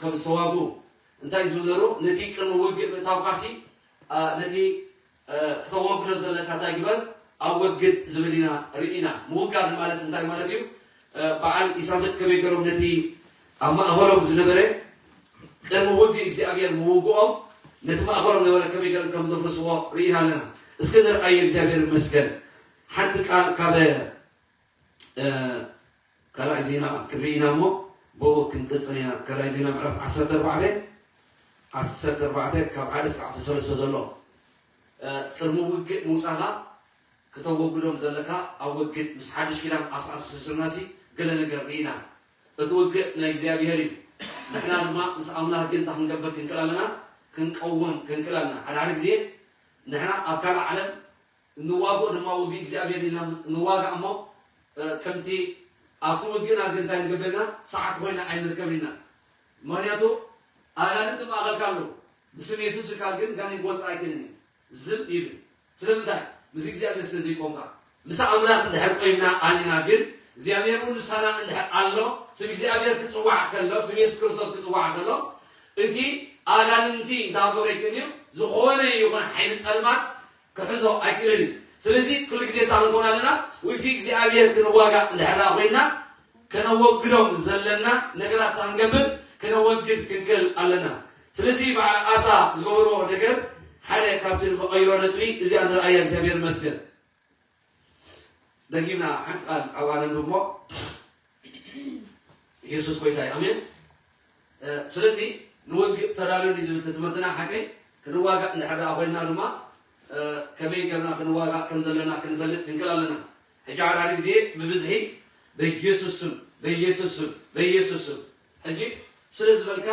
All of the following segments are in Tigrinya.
ከም ዝተዋግኡ እንታይ ዝብለሩ ነቲ ቅድሚ ውግእ ምእታውካሲ ነቲ ክተወግዶ ዘለካ እንታይ ግበር ኣወግድ ዝብል ኢና ርኢና። ምውጋድ ማለት እንታይ ማለት እዩ? በዓል ኢሳምት ከመይ ገሮም ነቲ ኣብ ማእኸሎም ዝነበረ ቅድሚ ውግእ እግዚኣብሔር ምውግኦም ነቲ ማእኸሎም ነበረ ከመይ ገሮም ከም ዘፍርስዎ ርኢና ኣለና። እስኪ ንርኣዮ። እግዚኣብሔር ይመስገን። ሓንቲ ቃል ካብ ካልኣይ ዜና ክንርኢ ኢና እሞ ብኡ ክንቅፅል ኢና። ካልኣይ ዜና ምዕራፍ ዓሰርተ ኣርባዕተ ዓሰርተ ኣርባዕተ ካብ ሓደ እስካዕ ዓሰርተ ሰለስተ ዘሎ ቅድሚ ውግእ ምውፃኻ ክተወግዶም ዘለካ ኣወግድ። ምስ ሓድሽ ኪዳን ኣስኣስስርናሲ ገለ ነገር ርኢና። እቲ ውግእ ናይ እግዚኣብሔር እዩ። ንሕና ድማ ምስ ኣምላኽ ግን እንታይ ክንገብር ክንክእል ኣለና? ክንቀውም ክንክእል ኣለና። ሓደ ሓደ ግዜ ንሕና ኣብ ካልእ ዓለም እንዋግኦ ድማ ውግእ እግዚኣብሔር ኢና ንዋጋእ እሞ ከምቲ ኣብቲ ውግእና ግን እንታይ ንገብር ኢና? ሰዓት ኮይና ኣይንርከብን ኢና። ምክንያቱ ኣጋንንቲ ማእኸልካ ኣለዉ። ብስም የሱስ እካ ግን ጋኔን ክወፅእ ኣይክእልን እዩ። ዝም ይብል። ስለምንታይ? ምስ እግዚኣብሔር ስለ ዘይቆምካ። ምስ ኣምላኽ እንድሕር ቆይምና ኣሊና ግን እግዚኣብሔር እውን ምሳና እንድሕር ኣሎ፣ ስም እግዚኣብሔር ክፅዋዕ ከሎ፣ ስም የሱስ ክርስቶስ ክፅዋዕ ከሎ እቲ ኣጋንንቲ እንታይ ክገብሮ ኣይክእልን እዩ። ዝኾነ ይኹን ሓይሊ ፀልማት ክሕዞ ኣይክእልን እዩ። ስለዚ ኩሉ ግዜ እንታይ ክንከውን ኣለና? ውግእ እግዚኣብሔር ክንዋጋእ እንድሕር ኮይንና ከነወግዶም ዘለና ነገራት እንታይ ክንገብር ክነወግድ ክንክእል ኣለና። ስለዚ በዓል ኣሳ ዝገበርዎ ነገር ሓደ ካብቲ ንቐይሮ ነጥቢ እዚኣ ንርኣያ። እግዚኣብሔር ይመስገን። ደጊምና ሓንቲ ቃል ኣብኣ ነንብብ እሞ የሱስ ጎይታ እዩ። ኣሜን። ስለዚ ንወግእ ተዳልዮኒ ዝብል ትምህርትና ሓቀይ ክንዋጋእ እንድሕር ኮይንና ድማ ከመይ ገርና ክንዋጋእ ከም ዘለና ክንፈልጥ ክንክእል ኣለና። ሕጂ ሓዳሪ ግዜ ብብዝሒ በኢየሱስ ስም በኢየሱስ ስም በኢየሱስ ስም ሕጂ ስለ ዝበልካ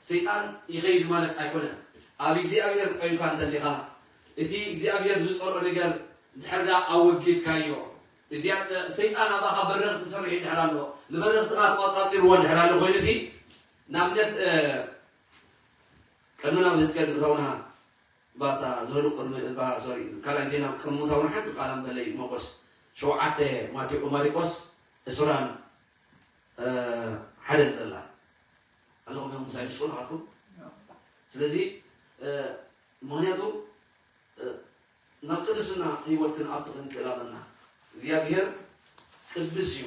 ሰይጣን ይኸይድ ማለት ኣይኮነን። ኣብ እግዚኣብሔር ቆይምካ እንተሊኻ እቲ እግዚኣብሔር ዝፀልኦ ነገር ድሕርዳ ኣወጊድካዮ እዚኣ ሰይጣን ኣባኻ በረኽቲ ሰሪሑ ድሕር ኣሎ ንበረኽትኻ ተቋፃፂርዎ ድሕር ኣሎ ኮይኑሲ ንኣብነት ቅድሚ ናብ ህዝቅኤል ምእታውና ባታ ዝህሉ ቅድሚ ባ ሶሪ ካልኣይ ዜና ቅድሚ ምእታውና ሓንቲ ቃል ኣንበለይ ሞቆስ ሸውዓተ ማቴዎ ማሪቆስ ዕስራን ሓደን ዘላ ኣለኹም እዮም ምሳይ ትሽቁ ንኻትኩም ስለዚ ምክንያቱ ናብ ቅድስና ህይወት ክንኣቱ ክንክእል ኣለና እግዚኣብሔር ቅዱስ እዩ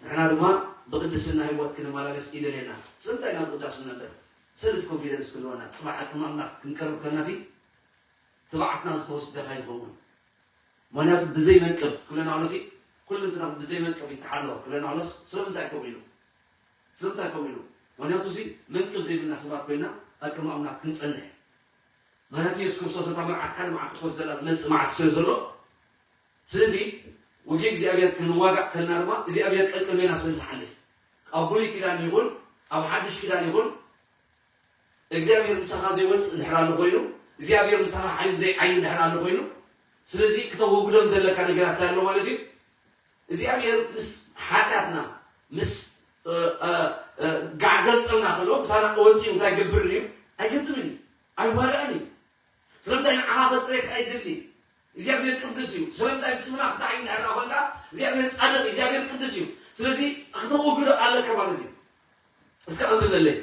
ንሕና ድማ ብቅድስና ህይወት ክንመላለስ ይደልየና ስለምንታይ ናብ ቅዳስ ነበር ሰልፍ ኮንፊደንስ ክህልወና ፅባሕ ኣቅም ኣምላክ ክንቀርብ ከለና ሲ ትብዓትና ዝተወስደ ከይኸውን ምክንያቱ ብዘይ መንቅብ ክብለና ከሎ ሲ ኩሉ እንትና ብዘይ መንቅብ ይተሓለወ ክብለና ከሎስ ስለምንታይ ከምኡ ኢሉ ስለምንታይ ከምኡ ኢሉ ምክንያቱ ሲ መንቅብ ዘይብልና ሰባት ኮይና ኣብ ቅድሚ ኣምላክ ክንፀንሕ ምክንያቱ የሱስ ክርስቶስ እታ መርዓት ሓደ መዓልቲ ክወስደላ ዝመፅእ መዓልቲ ስለ ዘሎ ስለዚ ውግእ እግዚኣብሔር ክንዋጋእ ከልና ድማ እግዚኣብሔር ቀቅሜና ስለ ዝሓልፍ ኣብ ብሉይ ኪዳን ይኹን ኣብ ሓድሽ ኪዳን ይኹን እግዚኣብሔር ምሳኻ ዘይወፅእ እንድሕር ኣሎ ኮይኑ እግዚኣብሔር ምሳኻ ሓይሉ ዘይዓይ እንድሕር ኣሎ ኮይኑ ስለዚ ክተወግዶም ዘለካ ነገራት ኣሎ ማለት እዩ እግዚኣብሔር ምስ ሓጢኣትና ምስ ጋዕ ገልጠምና ከሎ ምሳና ወፂኡ እንታይ ገብርን እዩ ኣይገጥምን እዩ ኣይዋጋእን እዩ ስለምንታይ ንዓኻ ከፅሬካ ኣይደሊ እግዚኣብሔር ቅዱስ እዩ ስለምንታይ ብስምና ክታዕ እዩ እንድሕር ኮንካ እግዚኣብሔር ፃድቅ እግዚኣብሔር ቅዱስ እዩ ስለዚ ክተወግዶ ኣለካ ማለት እዩ እስከ ኣንብበለይ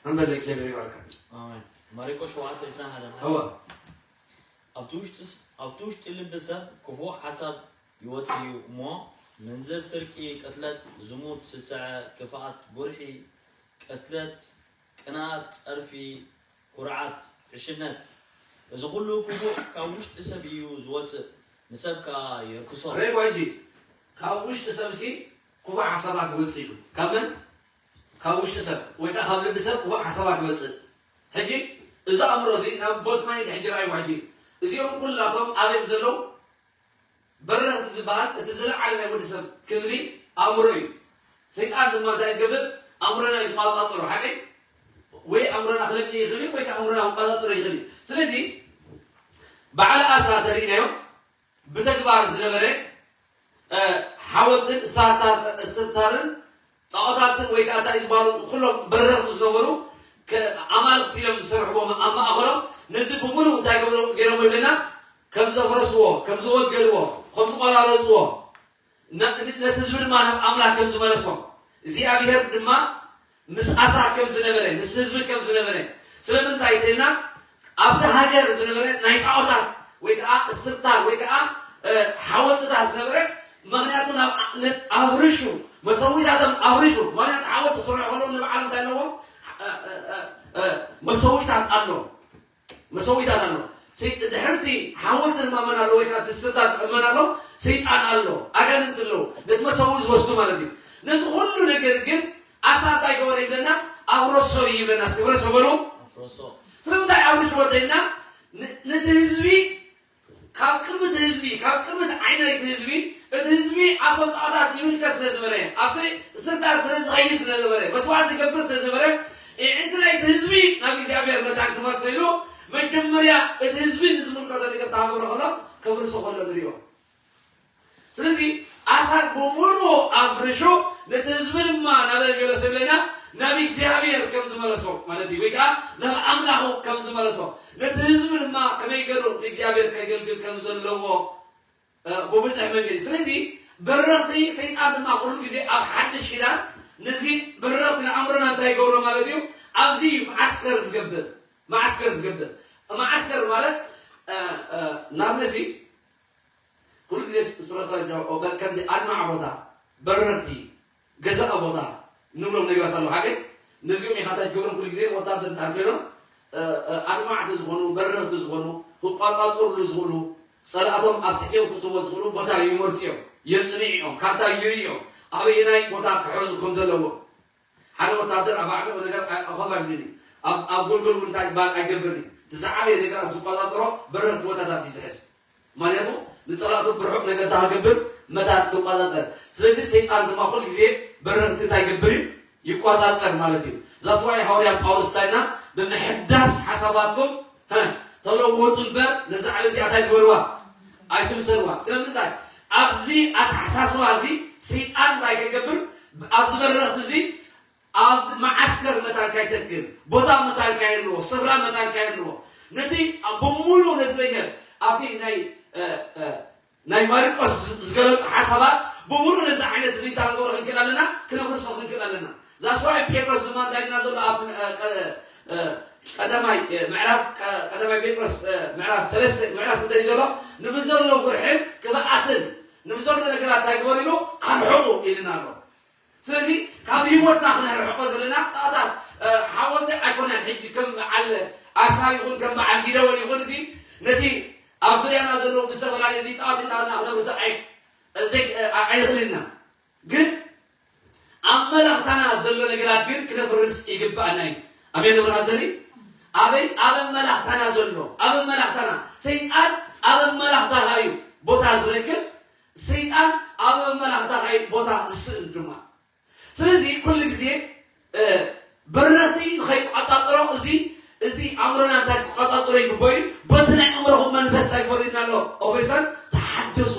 ኣንበለ እግዚኣብሔር ይባርካ ማሪቆስ ሸውዓተ ዕስራን ሓደን እዋ ኣብቲ ውሽጢ ልቢ ሰብ ክፉእ ሓሳብ ይወጽእ እዩ እሞ፣ ምንዝር፣ ስርቂ፣ ቅትለት፣ ዝሙት፣ ስስዐ፣ ክፍኣት፣ ጉርሒ፣ ቅትለት፣ ቅንኣት፣ ጸርፊ፣ ኩርዓት፣ ዕሽነት፣ እዚ ኹሉ ክፉእ ካብ ውሽጢ ሰብ እዩ ዝወጽእ፣ ንሰብ ከኣ የርክሶ። ርኢኹም ሕጂ፣ ካብ ውሽጢ ሰብሲ ክፉእ ሓሳባት ይወጽእ እዩ። ካብ መን? ካብ ውሽጢ ሰብ ወይ ከኣ ካብ ልቢ ሰብ ክፉእ ሓሳባት ይወጽእ። ሕጂ እዚ ኣእምሮ እዚ ናብ ቦት ማይንድ ሕጂ ርኣይዎ ሕጂ። እዚኦም ኩላቶም ኣበይ ዘለዉ? በረኽቲ ዝበሃል እቲ ዝለዓለ ናይ ወዲ ሰብ ክብሪ ኣእምሮ እዩ። ሰይጣን ድማ እንታይ እዩ ዝገብር? ኣእምሮና እዩ ዝቆጻጸሮ። ሓቀይ? ወይ ኣእምሮና ክለቅቕ ይኽእል እዩ ወይ ከኣ ኣእምሮና ክቆጻጸሮ ይኽእል እዩ። ስለዚ በዓል ኣሳ ተሪእናዮ ብተግባር ዝነበረ ሓወልትን ስታርታርን ጣዖታትን ወይ ከዓ እንታይ ዝበሃሉ ኩሎም በረኽቲ ዝነበሩ ኣማልኽቲ ኢሎም ዝሰርሕዎም ኣብ ማእኸሎም ነዚ ብምሉእ እንታይ ገይሮም ይብለና ከም ዘፍረስዎ ከም ዝወገድዎ ከም ዝቆራረፅዎ ነቲ ህዝቢ ድማ ናብ ኣምላኽ ከም ዝመለሶም እግዚኣብሔር ድማ ምስ ኣሳ ከም ዝነበረ፣ ምስ ህዝቢ ከም ዝነበረ። ስለምንታይ እንተኢልና ኣብቲ ሃገር ዝነበረ ናይ ጣዖታት ወይ ከዓ እስርታር ወይ ከዓ ሓወልትታት ዝነበረ፣ ምክንያቱ ናብ ኣብርሹ፣ መሰዊታቶም ኣብርሹ። ምክንያቱ ሓወልቲ ክስርሑ ከለዉ ንባዕሎም እንታይ ኣለዎም? መሰዊታት ኣሎ። መሰዊታት ኣሎ። ድሕርቲ ሓወልቲ ድማ መን ኣሎ? ወይ ከዓ እቲ ስርታት መን ኣሎ? ሰይጣን ኣሎ፣ ኣጋንንቲ ኣለዉ፣ ነቲ መሰዊ ዝወስዱ ማለት እዩ። ነዚ ኩሉ ነገር ግን ኣሳ እንታይ ገበረ ይብለና? ኣብረሶ ይብለና። እስኪ ብረሶ በሉ። ስለምንታይ ኣብርሽ ወተና? ነቲ ህዝቢ ካብ ቅድሚ እቲ ህዝቢ፣ ካብ ቅድሚ እቲ ዓይኒ እቲ ህዝቢ፣ እቲ ህዝቢ ኣብቶም ጣዖታት ይምልከት ስለ ዝበረ፣ ኣብቲ ስርታት ስለ ዝኸይድ ስለ ዝበረ፣ መስዋዕት ዝገብር ስለ ዝበረ፣ ኣዒንቲ ናይቲ ህዝቢ ናብ እግዚኣብሔር መታን ክመልሶ ኢሉ መጀመርያ እቲ ህዝቢ ንዝምልከቶ ነገር ተሃገሮ ከሎ ከፍርሶ ከሎ ንሪኦ። ስለዚ ኣሳ ብምሉኡ ኣፍርሹ፣ ነቲ ህዝቢ ድማ ናበይ መለሶ ይብለና? ናብ እግዚኣብሔር ከም ዝመለሶ ማለት እዩ፣ ወይ ከዓ ናብ ኣምላኹ ከም ዝመለሶ፣ ነቲ ህዝቢ ድማ ከመይ ገይሩ ንእግዚኣብሔር ከገልግል ከም ዘለዎ ብብዙሕ መንገዲ። ስለዚ በረኽቲ ሰይጣን ድማ ኩሉ ግዜ ኣብ ሓድሽ ኪዳን ነዚ በረኽቲ ንኣእምሮና እንታይ ይገብሮ ማለት እዩ? ኣብዚ እዩ መዓስከር ዝገብር፣ መዓስከር ዝገብር። መዓስከር ማለት ናብ ነሲ ኩሉ ግዜ ስትረተጆ ከምዚ ኣድማዕ ቦታ፣ በረኽቲ ገዛእ ቦታ ንብሎም ነገራት ኣለዉ። ሓቂ ነዚኦም ኢኻ እንታይ ትገብሮም? ኩሉ ግዜ ወታደር እንድሕር ኮይኖም ኣድማዕቲ ዝኾኑ፣ በረኽቲ ዝኾኑ፣ ክቋጻጸሩሉ ዝኽእሉ፣ ጸላእቶም ኣብ ትሕቲኦም ክእትዎ ዝኽእሉ ቦታ ይመርጹ እዮም፣ የጽንዑ እዮም፣ ካርታ ይርእዩ እዮም፣ ኣበየናይ ቦታ ክሕዙ ከም ዘለዎም። ሓደ ወታደር ኣብ ዓሚቕ ነገር ኣኾፍ ኣይብልን እዩ። ኣብ ጎልጎል እውን እንታይ ይባል ኣይገብርን እዩ። እቲ ዝዓበየ ነገራት ዝቆጻጸሮ በረኽቲ ቦታታት እዩ ዝሕዝ። ማለቱ ንጸላእቱ ብርሑቕ ነገር እንተሃገብር መታን ክቋጻጸር። ስለዚ ሰይጣን ድማ ኩሉ ግዜ በረኽቲ እንታይ ይገብር እዩ? ይቋጻጸር ማለት እዩ። እዛ ስዋይ ሃዋርያ ጳውሎስ እንታይ ኢልና? ብምሕዳስ ሓሳባትኩም ተለወጡ እምበር ነዛ ዓለም እዚኣ እንታይ ትበልዋ? ኣይትምሰልዋ። ስለምንታይ? ኣብዚ ኣተሓሳስባ እዚ ሰይጣን እንታይ ከይገብር ኣብዚ በረኽቲ እዚ ኣብ መዓስከር መታን ካይተክል፣ ቦታ መታን ካየልዎ፣ ስፍራ መታን ካየልዎ፣ ነቲ ብምሉእ ነዚ ነገር ኣብቲ ናይ ናይ ማርቆስ ዝገለጹ ሓሳባት ብምሉእ ነዚ ዓይነት እዚ እንታይ ክንገብሮ ክንክእል ኣለና? ክነፍርሶ ክንክእል ኣለና። ዛስዋ ጴጥሮስ ድማ እንታይ ኢልና ዘሎ ኣብቲ ቀዳማይ ምዕራፍ ቀዳማይ ጴጥሮስ ምዕራፍ ሰለስተ ምዕራፍ ክልተ ዘሎ ንብዘሎ ጉርሕን ክብኣትን ንብዘሎ ነገራት እንታይ ግበሩ ኢሉ ኣርሕቑ ኢልና ኣሎ። ስለዚ ካብ ህይወትና ክነርሕቆ ዘለና ጣጣት ሓወልቲ ኣይኮነን። ሕጂ ከም በዓል ኣሳ ይኹን ከም በዓል ጊደወን ይኹን እዚ ነቲ ኣብ ዙርያና ዘለዉ ብዝተፈላለዩ እዚ ጣዖት እናበልና ክነብርሶ ኣይንኽእልና። ግን ኣብ መላኽታና ዘሎ ነገራት ግን ክነፍርስ ይግብኣና እዩ። ኣሜን። ንብርሃ ዘሪ ኣበይ ኣብ መላኽታና ዘሎ ኣብ መላኽታና ሰይጣን ኣብ መላኽታኻ እዩ ቦታ ዝረክብ። ሰይጣን ኣብ መላኽታኻ እዩ ቦታ ዝስእን ድማ። ስለዚ ኩሉ ግዜ በረኽቲ ንኸይቋጻጽሮ እዚ እዚ ኣእምሮና እንታይ ክቋጻጽሮ ይግበኦ እዩ። በቲ ናይ ኣእምሮኹም መንፈስ እንታይ ግበሩ ኢልና ኣሎ? ኦፌሰን ተሓደሱ።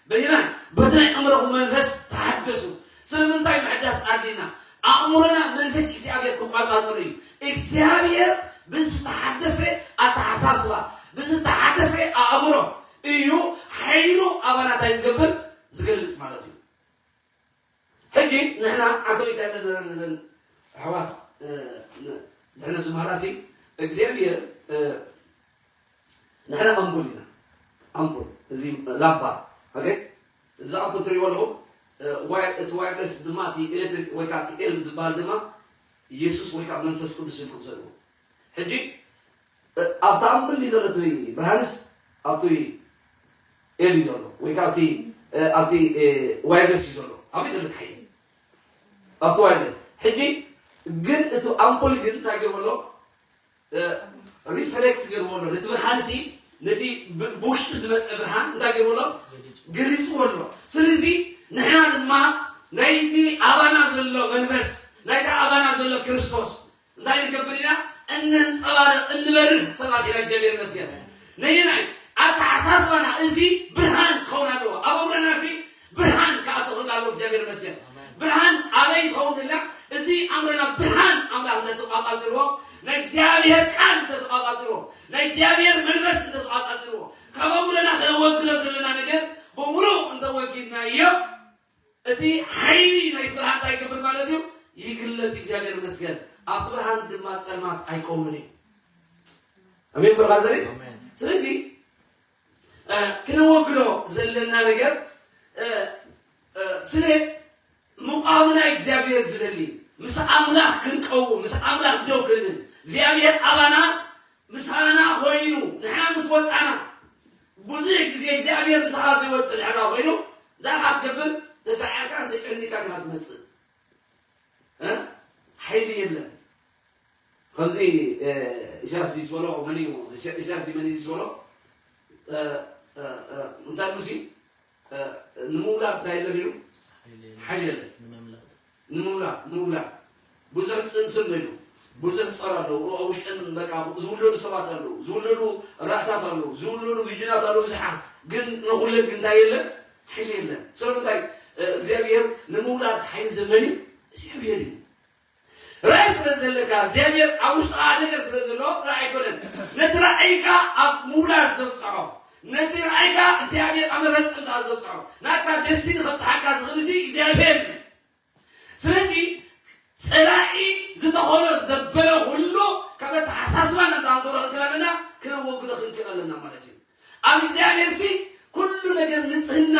በይናይ በቲ ናይ ኣእምሮኹም መንፈስ ተሓደሱ። ስለምንታይ ምሕዳስ ኣድሊና? ኣእምሮና መንፈስ እግዚኣብሔር ክቋጻጽር እዩ። እግዚኣብሔር ብዝተሓደሰ ኣተሓሳስባ ብዝተሓደሰ ኣእምሮ እዩ ሓይሉ ኣባና እንታይ ዝገብር ዝገልጽ ማለት እዩ። ሕጂ ንሕና ዓንተዊት ኣይመደረን ነዘን ኣሕዋት ድሕነ ዝመሃራሲ እግዚኣብሔር ንሕና ኣምቡል ኢና ኣምቡል እዚ ላምፓ ኦኬ እዚ ኣምቡል ትሪእዎ ኣለኹ እቲ ዋይርለስ ድማ እቲ ኤሌክትሪክ ወይ ከዓ እቲ ኤል ዝበሃል ድማ ኢየሱስ ወይ ከዓ መንፈስ ቅዱስ ኢልኩም ሰድዎ ሕጂ ኣብቲ ኣምብል እዩ ዘሎ እቲ ብርሃንስ ኣብቲ ኤል እዩ ዘሎ ወይ ከዓ ኣብቲ ኣብቲ ዋይርለስ እዩ ዘሎ ኣበይ ዘሎ ሓይሊ ኣብቲ ዋይርለስ ሕጂ ግን እቲ ኣምፖል ግን እንታይ ገይርዎ ኣሎ ሪፍሌክት ገይርዎ ኣሎ ነቲ ብርሃን ሲ ነቲ ብውሽጢ ዝመፀ ብርሃን እንታይ ገይርዎ ኣሎ ገሊፅዎ ኣሎ ስለዚ ንሕና ድማ ናይቲ ኣባና ዘሎ መንፈስ ናይቲ ኣባና ዘሎ ክርስቶስ እንታይ ንገብር ኢና? እነንጸባርቕ እንበርህ ሰባት ኢና እግዚኣብሔር ይመስገን። ነየናይ ኣተሓሳስባና እዚ ብርሃን ክኸውን ኣለዎ። ኣብ ኣእምሮና እዚ ብርሃን ክኣቱ ክእል ኣለዎ እግዚኣብሔር ይመስገን። ብርሃን ኣበይ ዝኸውን ክልና እዚ ኣእምሮና ብርሃን ኣምላኽ እንተተቋጻጺርዎ ናይ እግዚኣብሔር ቃል እንተተቋጻጺርዎ ናይ እግዚኣብሔር መንፈስ እንተተቋጻጺርዎ ካብ ኣእምሮና ከነወግዶ ዘለና ነገር ብምሉእ እንተወጊድናዮ እቲ ሓይሊ ናይ ብርሃን እንታይ ይገብር ማለት እዩ? ይግለጽ። እግዚኣብሔር ይመስገን። ኣብቲ ብርሃን ድማ ጸልማት ኣይቆምን እዩ። ኣሜን ብራዘር። ስለዚ ክነወግዶ ዘለና ነገር ስለ ምቋምና እግዚኣብሔር ዝደሊ፣ ምስ ኣምላኽ ክንቀውም፣ ምስ ኣምላኽ ደው ክንብል፣ እግዚኣብሔር ኣባና ምሳና ኮይኑ ንሕና ምስ ወፃና፣ ብዙሕ ግዜ እግዚኣብሔር ምሳኻ ዘይወፅእ ድሕራ ኮይኑ እንታይ ክትገብር? ተሳዒርካ ተጨኒካ ዲኻ ትመፅእ? ሓይሊ የለን። ከምዚ ኢሳያስ ዝበሎ መን እዩ? ኢሳያስ መን እዩ ዝበሎ? እንታይ ሙሲ ንምውላድ እንታይ የለን ኢሉ ሓይሊ የለን። ንምውላድ ንምውላድ ብዙሕ ፅንስን በይኑ ብዙሕ ፀር ኣለዉ። ኣብ ውሽጥን በቃ ዝውለዱ ሰባት ኣለዉ፣ ዝውለዱ ራእታት ኣለዉ፣ ዝውለዱ ቪድዮናት ኣለዉ ብዙሓት። ግን ንኹለን ግን እንታይ የለን? ሓይሊ የለን። ስለምንታይ? እግዚኣብሔር ንምውላድ ሓይሊ ዘመን እዩ እግዚኣብሔር እዩ። ራእይ ስለ ዘለካ እግዚኣብሔር ኣብ ውሽጥኻ ነገር ስለ ዘለዎ ጥራይ ኣይኮነን። ነቲ ራእይካ ኣብ ምውላድ ዘብፅሖ፣ ነቲ ራእይካ እግዚኣብሔር ኣብ መፈፀምታ ዘብፅሖ፣ ናትካ ደስቲኒ ከብፅሓካ ዝኽእል እዚ እግዚኣብሔር እዩ። ስለዚ ፀላኢ ዝተኾሎ ዘበለ ኩሉ ካብ ኣተሓሳስባና እንተንክሮ ክንክእል ኣለና፣ ክነወግዶ ክንክእል ኣለና ማለት እዩ። ኣብ እግዚኣብሔር ሲ ኩሉ ነገር ንጽህና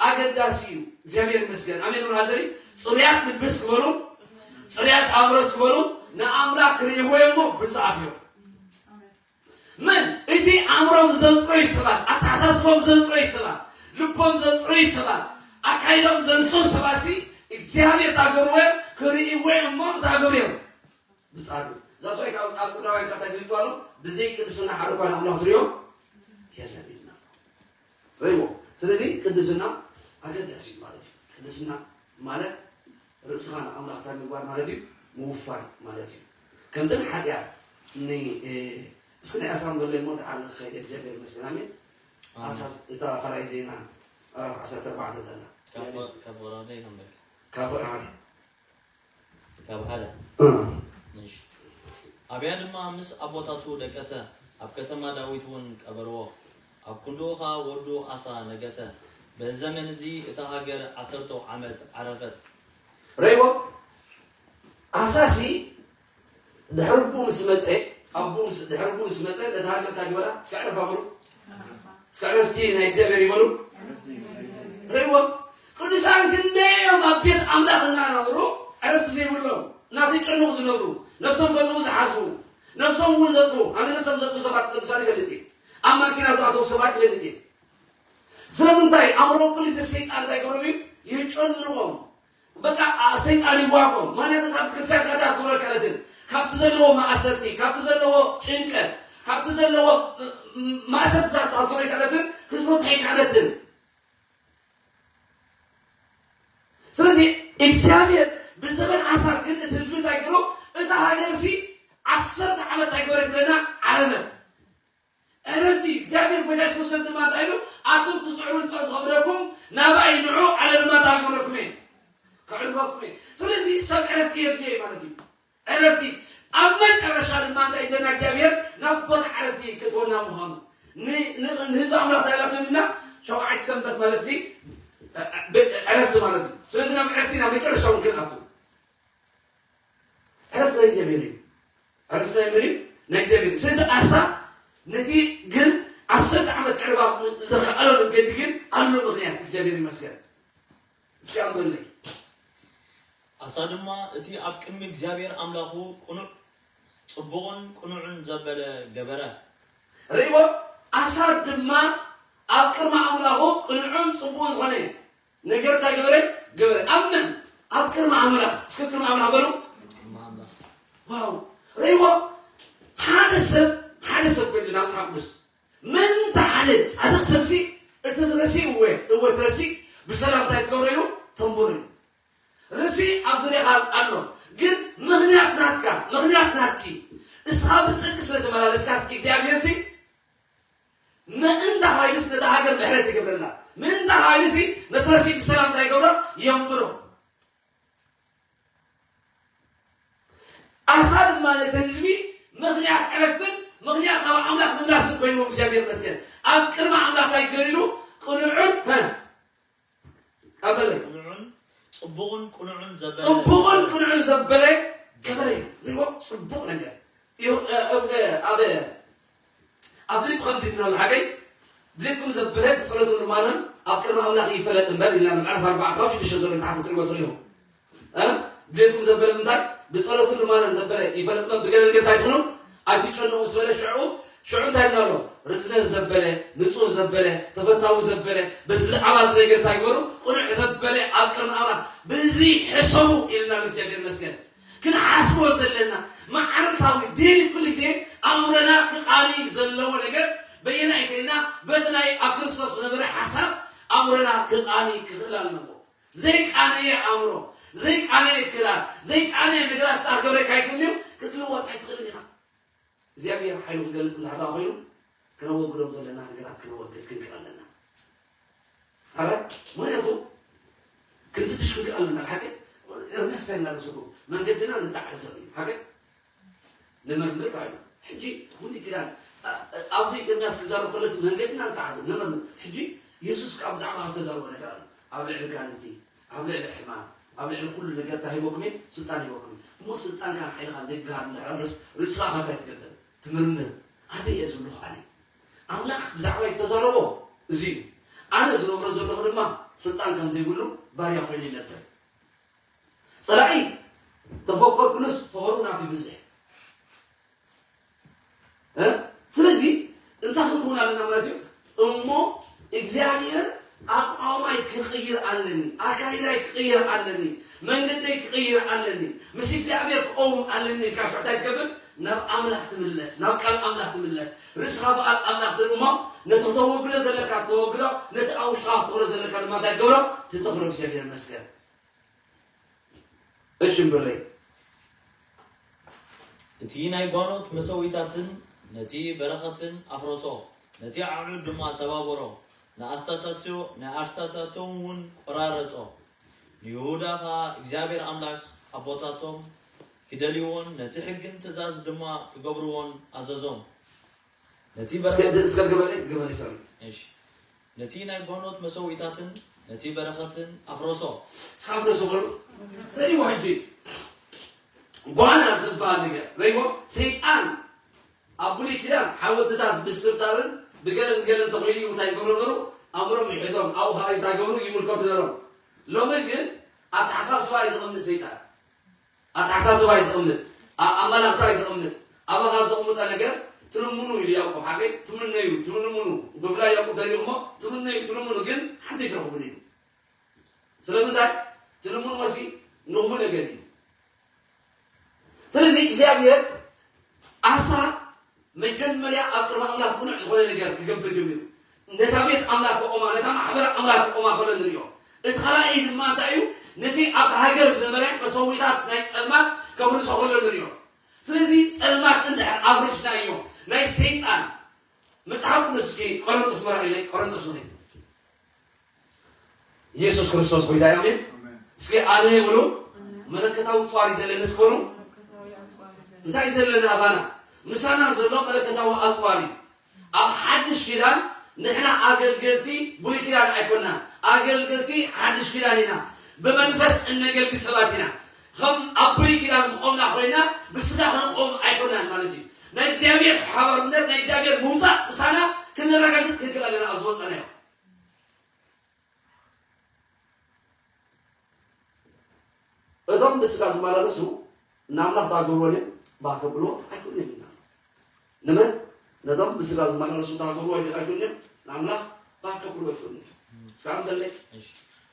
ኣገዳሲ እዩ። እግዚኣብሔር ይመስገን። ኣሜን። ብራዘሪ ጽሩያት ልብስ ክበሉ፣ ጽሩያት ኣእምሮስ ክበሉ ንኣምላኽ ክርእይዎ እዮም እሞ ብፅኣት እዮም። መን እቲ ኣእምሮም ዘጽረዩ ሰባት፣ ኣተሓሳስቦም ዘጽረዩ ሰባት፣ ልቦም ዘጽረዩ ሰባት፣ ኣካይዶም ዘንጽሁ ሰባት ሲ እግዚኣብሔር ታገርዎ እዮም፣ ክርእይዎ እዮም እሞ ታገሩ እዮም። ብጻቱ እዛ ሰው ካብ ኣብ ዕብራውያን ካታ ግልጽ ኣሎ። ብዘይ ቅድስና ሓደ እኳ ንኣምላኽ ዝሪኦ የለን ኢልና ርእይዎ። ስለዚ ቅድስና ኣገዳሲ እዩ ማለት እዩ። ቅድስና ማለት ርእስኻ ንኣምላኽ እንታይ ምግባር ማለት እዩ? ምውፋይ ማለት እዩ። ከምተን ሓጢኣት ን እስኪ ናይ ኣሳም በለይ ሞ ደሓር ንክኸይድ እግዚኣብሔር ይመስገን። ኣሜን። ኣሳስ እታ ካልኣይ ዜና ምዕራፍ ዓሰርተ ኣርባዕተ ዘላ ካብ ወራደ ይከምበል ካብ ወራደ ካብ ሓደ እሺ። ኣብያ ድማ ምስ ኣቦታቱ ደቀሰ፣ ኣብ ከተማ ዳዊት እውን ቀበርዎ። ኣብ ክንድኡ ኸኣ ወዱ ኣሳ ነገሰ። በዚ ዘመን እዚ እታ ሃገር ዓሰርተው ዓመት ዓረፈት። ርእይዎ፣ ኣሳሲ ድሕሪ ኣቦኡ ምስ መጸ፣ ኣቦኡ ምስ ድሕሪ ኣቦኡ ምስ መጸ ነታ ሃገር እንታይ ግበራ? ስዕረፍ ኣበሉ። ስዕረፍቲ ናይ እግዚኣብሔር ይበሉ። ርእይዎ፣ ቅዱሳን ክንደይ እዮም ኣብ ቤት ኣምላኽ እናነበሩ ዕረፍቲ ዘይብሎም እናተጨነቑ ዝነብሩ፣ ነብሶም ከጥፍኡ ዝሓስቡ፣ ነብሶም እውን ዘጥፍኡ። ኣነ ነብሶም ዘጥፍኡ ሰባት ቅዱሳን ይፈልጥ እየ። ኣብ ማኪና ዝኣተዉ ሰባት ይፈልጥ እየ። ስለምንታይ? ኣእምሮም ኩሉ ግዜ ሰይጣን እንታይ ይገብሮም እዩ? ይጨንቖም። በቃ ሰይጣን ይዋቆም። ማንነት ኣብ ክርስቲያን ከዳ ትብሎ ኣይከኣለትን። ካብቲ ዘለዎ ማእሰርቲ፣ ካብቲ ዘለዎ ጭንቀት፣ ካብቲ ዘለዎ ማእሰርትታት ትብሎ ኣይከኣለትን። ህዝቡ እንታይ ኣይከኣለትን። ስለዚ እግዚኣብሔር ብዘበን ኣሳ ግን እቲ ህዝቢ እንታይ ገይሩ? እታ ሃገር ሲ ዓሰርተ ዓመት እንታይ ገበረት ብለና? ዓረፈት። ዕረፍቲ እግዚኣብሔር ጎይታ የሱስ ክርስቶስ ድማ እንታይ ኢሉ? ኣቱም ትስዕሩ ንስዑ ዝኸብደኩም ናባይ ንዑ፣ ኣነ ድማ እንታይ ክገብረኩም እየ? ከዕርፈኩም እየ። ስለዚ ሰብ ዕረፍቲ የድልዮ እዩ ማለት እዩ። ዕረፍቲ ኣብ መጨረሻ ድማ እንታይ ኢልና እግዚኣብሔር ናብ ቦታ ዕረፍቲ ክትወና ምዃኑ ን- ን- ንህዝቢ ኣምላኽ እንታይ ኢላቶም ኢልና? ሸውዓይቲ ሰንበት ማለት ሲ ዕረፍቲ ማለት እዩ። ስለዚ ናብ ዕረፍቲ ናብ መጨረሻ እውን ክንኣቱ ዕረፍቲ ናይ እግዚኣብሔር እዩ። ዕረፍቲ ናይ መን እዩ? ናይ እግዚኣብሔር እዩ። ስለዚ ኣሳ ነቲ ግን ዓሰርተ ዓመት ዕረፍቲ ዝኸኣለሉ ገዲ ግን ኣሎ ምኽንያት። እግዚኣብሔር ይመስገን። እስኪ ኣንበለይ። ኣሳ ድማ እቲ ኣብ ቅድሚ እግዚኣብሔር ኣምላኹ ቅኑዕ ጽቡቕን ቅኑዕን ዘበለ ገበረ። ርእይዎ፣ ኣሳ ድማ ኣብ ቅድሚ ኣምላኹ ቅኑዕን ጽቡቕን ዝኾነ ነገር እንታይ ገበረ? ገበረ። ኣብ መን? ኣብ ቅድሚ ኣምላኽ። እስኪ ቅድሚ ኣምላኽ በሉ። ዋው! ርእይዎ፣ ሓደ ሰብ ሓደ ሰብ በሉ ናብ መጽሓፍ ቅዱስ ምእንቲ ሓደ ጻድቕ ሰብሲ እቲ ረሲ እወ እወ እቲ ረሲ ብሰላም እንታይ ትገብሮ ኢሉ ተንብሮ ኢሉ። ረሲ ኣብ ዙርያኻ ኣሎ፣ ግን ምኽንያት ናትካ ምኽንያት ናትኪ እስኻ ብጽድቂ ስለ ተመላለስካ እግዚኣብሔር ሲ ምእንቲ ሃይሉስ ነታ ሃገር ምሕረት ይገብረላ። ምእንቲ ሃይሉሲ ነቲ ረሲ ብሰላም እንታይ ይገብሮ? የንብሮ። ኣሳ ድማ ነቲ ህዝቢ ምኽንያት ዕረፍትን ምኽንያት ናብ ኣምላኽ ምምላስን ኮይንዎ እግዚኣብሔር ይመስገን። ኣብ ቅድሚ ኣምላኽ እንታይ ገይሩ? ቅኑዕን ሀ ቀበለ ቅኑዕን ጽቡቕን ቅኑዕን ዘበለ ጽቡቕን ቅኑዕን ዘበለ ገበረ እዩ። ሪቦ ጽቡቕ ነገር እዩ። እ፣ እ፣ እ፣ ኣብ ኣብ ፊልም ከምዚ ይብሎ ኣሎ ሓቀይ፣ ድሌትኩም ዘበለ ብጸሎትን ልማኖን ኣብ ቅድሚ ኣምላኽ ይፈለጥ እምበር፣ ኢልና ምዕራፍ ኣርባዕተ ካብ ሽዱሽተ ዘሎ ንታሕቲ ትሪእዎ ትኽእሉ ኢኹም። እ? ድሌትኩም ዘበለ ምንታይ? ብጸሎትን ልማኖን ዘበለ ይፈለጥ እምበር፣ ብገለ ነገር እንታይ ትኹኑ ኣይትጨነቑ ምስ በለ ሽዑ፣ ሽዑ እንታይ ኢልና ኣሎ? ርዝነት ዘበለ፣ ንጹህ ዘበለ፣ ተፈታዊ ዘበለ፣ በዚ ዓባዚ ነገር እንታይ ግበሩ? ቅኑዕ ዘበለ ኣብ ቅድሚ ኣምላኽ ብዚ ሕሰቡ ኢልና ንእግዚኣብሔር ይመስገን። ክንሓስቦ ዘለና መዓልታዊ ዴሊ ኩሉ ግዜ ኣእምሮና ክቓኒ ዘለዎ ነገር በየናይ ከይና በቲ ናይ ኣብ ክርስቶስ ዝነበረ ሓሳብ ኣእምሮና ክቓኒ ክኽእል ኣለዎ። ዘይቃነየ ኣእምሮ፣ ዘይቃነየ ክራር፣ ዘይቃነየ ነገራት ስለ ዝገበረካ ኣይክእልዩ ክትልወጥ ኣይትኽእልን ኢኻ። እግዚኣብሔር ሓይሉ ክገልጽ እንድሕር ደኣ ኮይኑ ክነወግዶም ዘለና ነገራት ክነወግድ ክንክእል ኣለና። ኣረ ምክንያቱ ክንፍትሽ ክንክእል ኣለና። ሓቂ ኤርምያስ እንታይ እናበለ ሰብኩ መንገድና ንተዓዘብ እዩ። ሓቂ ንምርምር እዩ። ሕጂ ብሉይ ኪዳን ኣ-፣ ኣብዚ ኤርምያስ ክዛረብ ከለስ መንገድና ንተዓዘብ ንምርምር። ሕጂ የሱስ ካብ ብዛዕባ ተዛረቦ ነገር ኣሎ። ኣብ ልዕሊ ጋንንቲ፣ ኣብ ልዕሊ ሕማም፣ ኣብ ልዕሊ ኩሉ ነገር እንታይ ሂበኩም እየ? ስልጣን ሂበኩም እየ። እሞ ስልጣንካን ሓይልኻን ዘይግሃድ እንድሕር ኣሎስ ርእስኻ እንታይ ትገብር? ትምርምር። ኣበይ እየ ዘለኹ ኣነ? ኣምላኽ ብዛዕባይ እተዛረቦ እዚ እዩ። ኣነ ዝነብሮ ዘለኹ ድማ ስልጣን ከም ዘይብሉ ባርያ ኮይነ ይነብር። ጸላኢ ተፈቀርኩሉስ ፍቕሩ ናቱ ይብዝሕ። እ? ስለዚ እንታይ ክንከውን ኣለና ማለት እዩ? እሞ እግዚኣብሔር ኣቋውማይ ክቕይር ኣለኒ፣ ኣካይዳይ ክቕይር ኣለኒ፣ መንገደይ ክቕይር ኣለኒ፣ ምስ እግዚኣብሔር ክቐውም ኣለኒ ኢልካ ሽዑ እንታይ ትገብር? ናብ ኣምላኽ ትምለስ፣ ናብ ቃል ኣምላኽ ትምለስ። ርእስኻ ብቓል ኣምላኽ ትርኢ እሞ ነቲ ክተወግዶ ዘለካ ተወግዶ፣ ነቲ ኣብ ውሽጥኻ ክትተኽሎ ዘለካ ድማ እንታይ ትገብሮ? ትተኽሎ። እግዚኣብሔር ይመስገን። እሺ እምበለይ። እቲ ናይ ጓኖት መሰዊታትን ነቲ በረኸትን ኣፍረሶ፣ ነቲ ዓዑድ ድማ ሰባበሮ፣ ንኣስታታቶ-፣ ንኣስታታቶም እውን ቈራረጾ። ንይሁዳ ኸኣ እግዚኣብሔር ኣምላኽ ኣቦታቶም ክደልይዎን ነቲ ሕግን ትእዛዝ ድማ ክገብርዎን ኣዘዞም። ነቲ እስከ በረኸት እስከ ግበረይ፣ ግበረይ፣ ሰሪ። እሺ። ነቲ ናይ ጓኖት መሰዊታትን ነቲ በረኸትን ኣፍረሶ። እስከ ኣፍረሶ በሉ። ርእይዎ ሕጂ። ጓና ዝበሃል ነገር። ርእይዎ፣ ሰይጣን ኣብ ብሉይ ኪዳን ሓወልትታት ብስርታርን ብገለን ገለን ተኾይኑ እንታይ ዝገብሩ ነበሩ? ኣእምሮም ይሕዞም፣ ኣብኡ ኸኣ እንታይ ገብሩ? ይምልከቱ ነሮም። ሎሚ ግን ኣተሓሳስባ እዩ ዘቕምጥ ሰይጣን። ኣተሓሳስባ እዩ ዘቕምጥ፣ ኣ-፣ ኣመላኽታ እዩ ዘቕምጥ። ኣባኻ ዘቕምጠ ነገር ትልምኑ ኢሉ ያዕቆብ፣ ሓቀይ? ትምነዩ፣ ትልምኑ። ብፍላይ ያዕቆብ ተሪእኹሞ፣ ትምነዩ፣ ትልምኑ፣ ግን ሓንቲ ኣይትረኽቡን ኢሉ። ስለምንታይ? ትልምኑ መሲ ንኽፉእ ነገር እዩ። ስለዚ እግዚኣብሔር ኣሳ መጀመርያ ኣብ ቅድሚ ኣምላኽ ቅኑዕ ዝኾነ ነገር ክገብር ጀሚሩ። ነታ ቤት ኣምላኽ ክቆማ፣ ነታ ማሕበር ኣምላኽ ክቆማ ከሎ ንሪኦ። እቲ ካልኣይ ድማ እንታይ እዩ? ነቲ ኣብታ ሃገር ዝነበረ መሰዊታት ናይ ጸልማት ከፍርሶ ከሎ ንሪኦ። ስለዚ ጸልማት እንድሕር ኣፍሪስናዮ፣ ናይ ሰይጣን መጽሓፍ ቅዱስ እስኪ ቆሮንቶስ መራሒለይ፣ ቆሮንቶስ ንኸይድ። ኢየሱስ ክርስቶስ ጎይታ እዩ። ኣሜን። ኣሜን። እስኪ ኣነ ይብሉ ኣሜን። መለከታዊ ኣጽዋር እዩ ዘለኒ እስኪ በሉ። መለከታዊ ኣጽዋር እዩ ዘለኒ። እንታይ እዩ ዘለኒ ኣባና? ምሳና ዘሎ መለከታዊ ኣጽዋር እዩ። ኣብ ሓድሽ ኪዳን ንሕና ኣገልገልቲ ብሉይ ኪዳን ኣይኮንና። ኣገልገልቲ ሓድሽ ኪዳን ኢና። ብመንፈስ እነገልግል ሰባት ኢና። ከም ኣብ ብሉይ ኪዳን ዝቆምና ኮይና ብስጋ ክንቆም ኣይኮንናን ማለት እዩ። ናይ እግዚኣብሔር ሓባርነት፣ ናይ እግዚኣብሔር ምውፃእ ምሳና ክንረጋግፅ ክንክእል ኣለና ኣብ ዝወፀናዮ። እቶም ብስጋ ዝመላለሱ ንኣምላኽ ታገብርዎ እዮም፣ ባህ ከብልዎ ኣይክእሉን እዮም ኢልና። ንመን? ነቶም ብስጋ ዝመላለሱ ታገብርዎ ኣይክእሉን እዮም፣ ንኣምላኽ ባህ ከብልዎ ኣይክእሉን እዮም። እስካብ እንተለይ እሺ።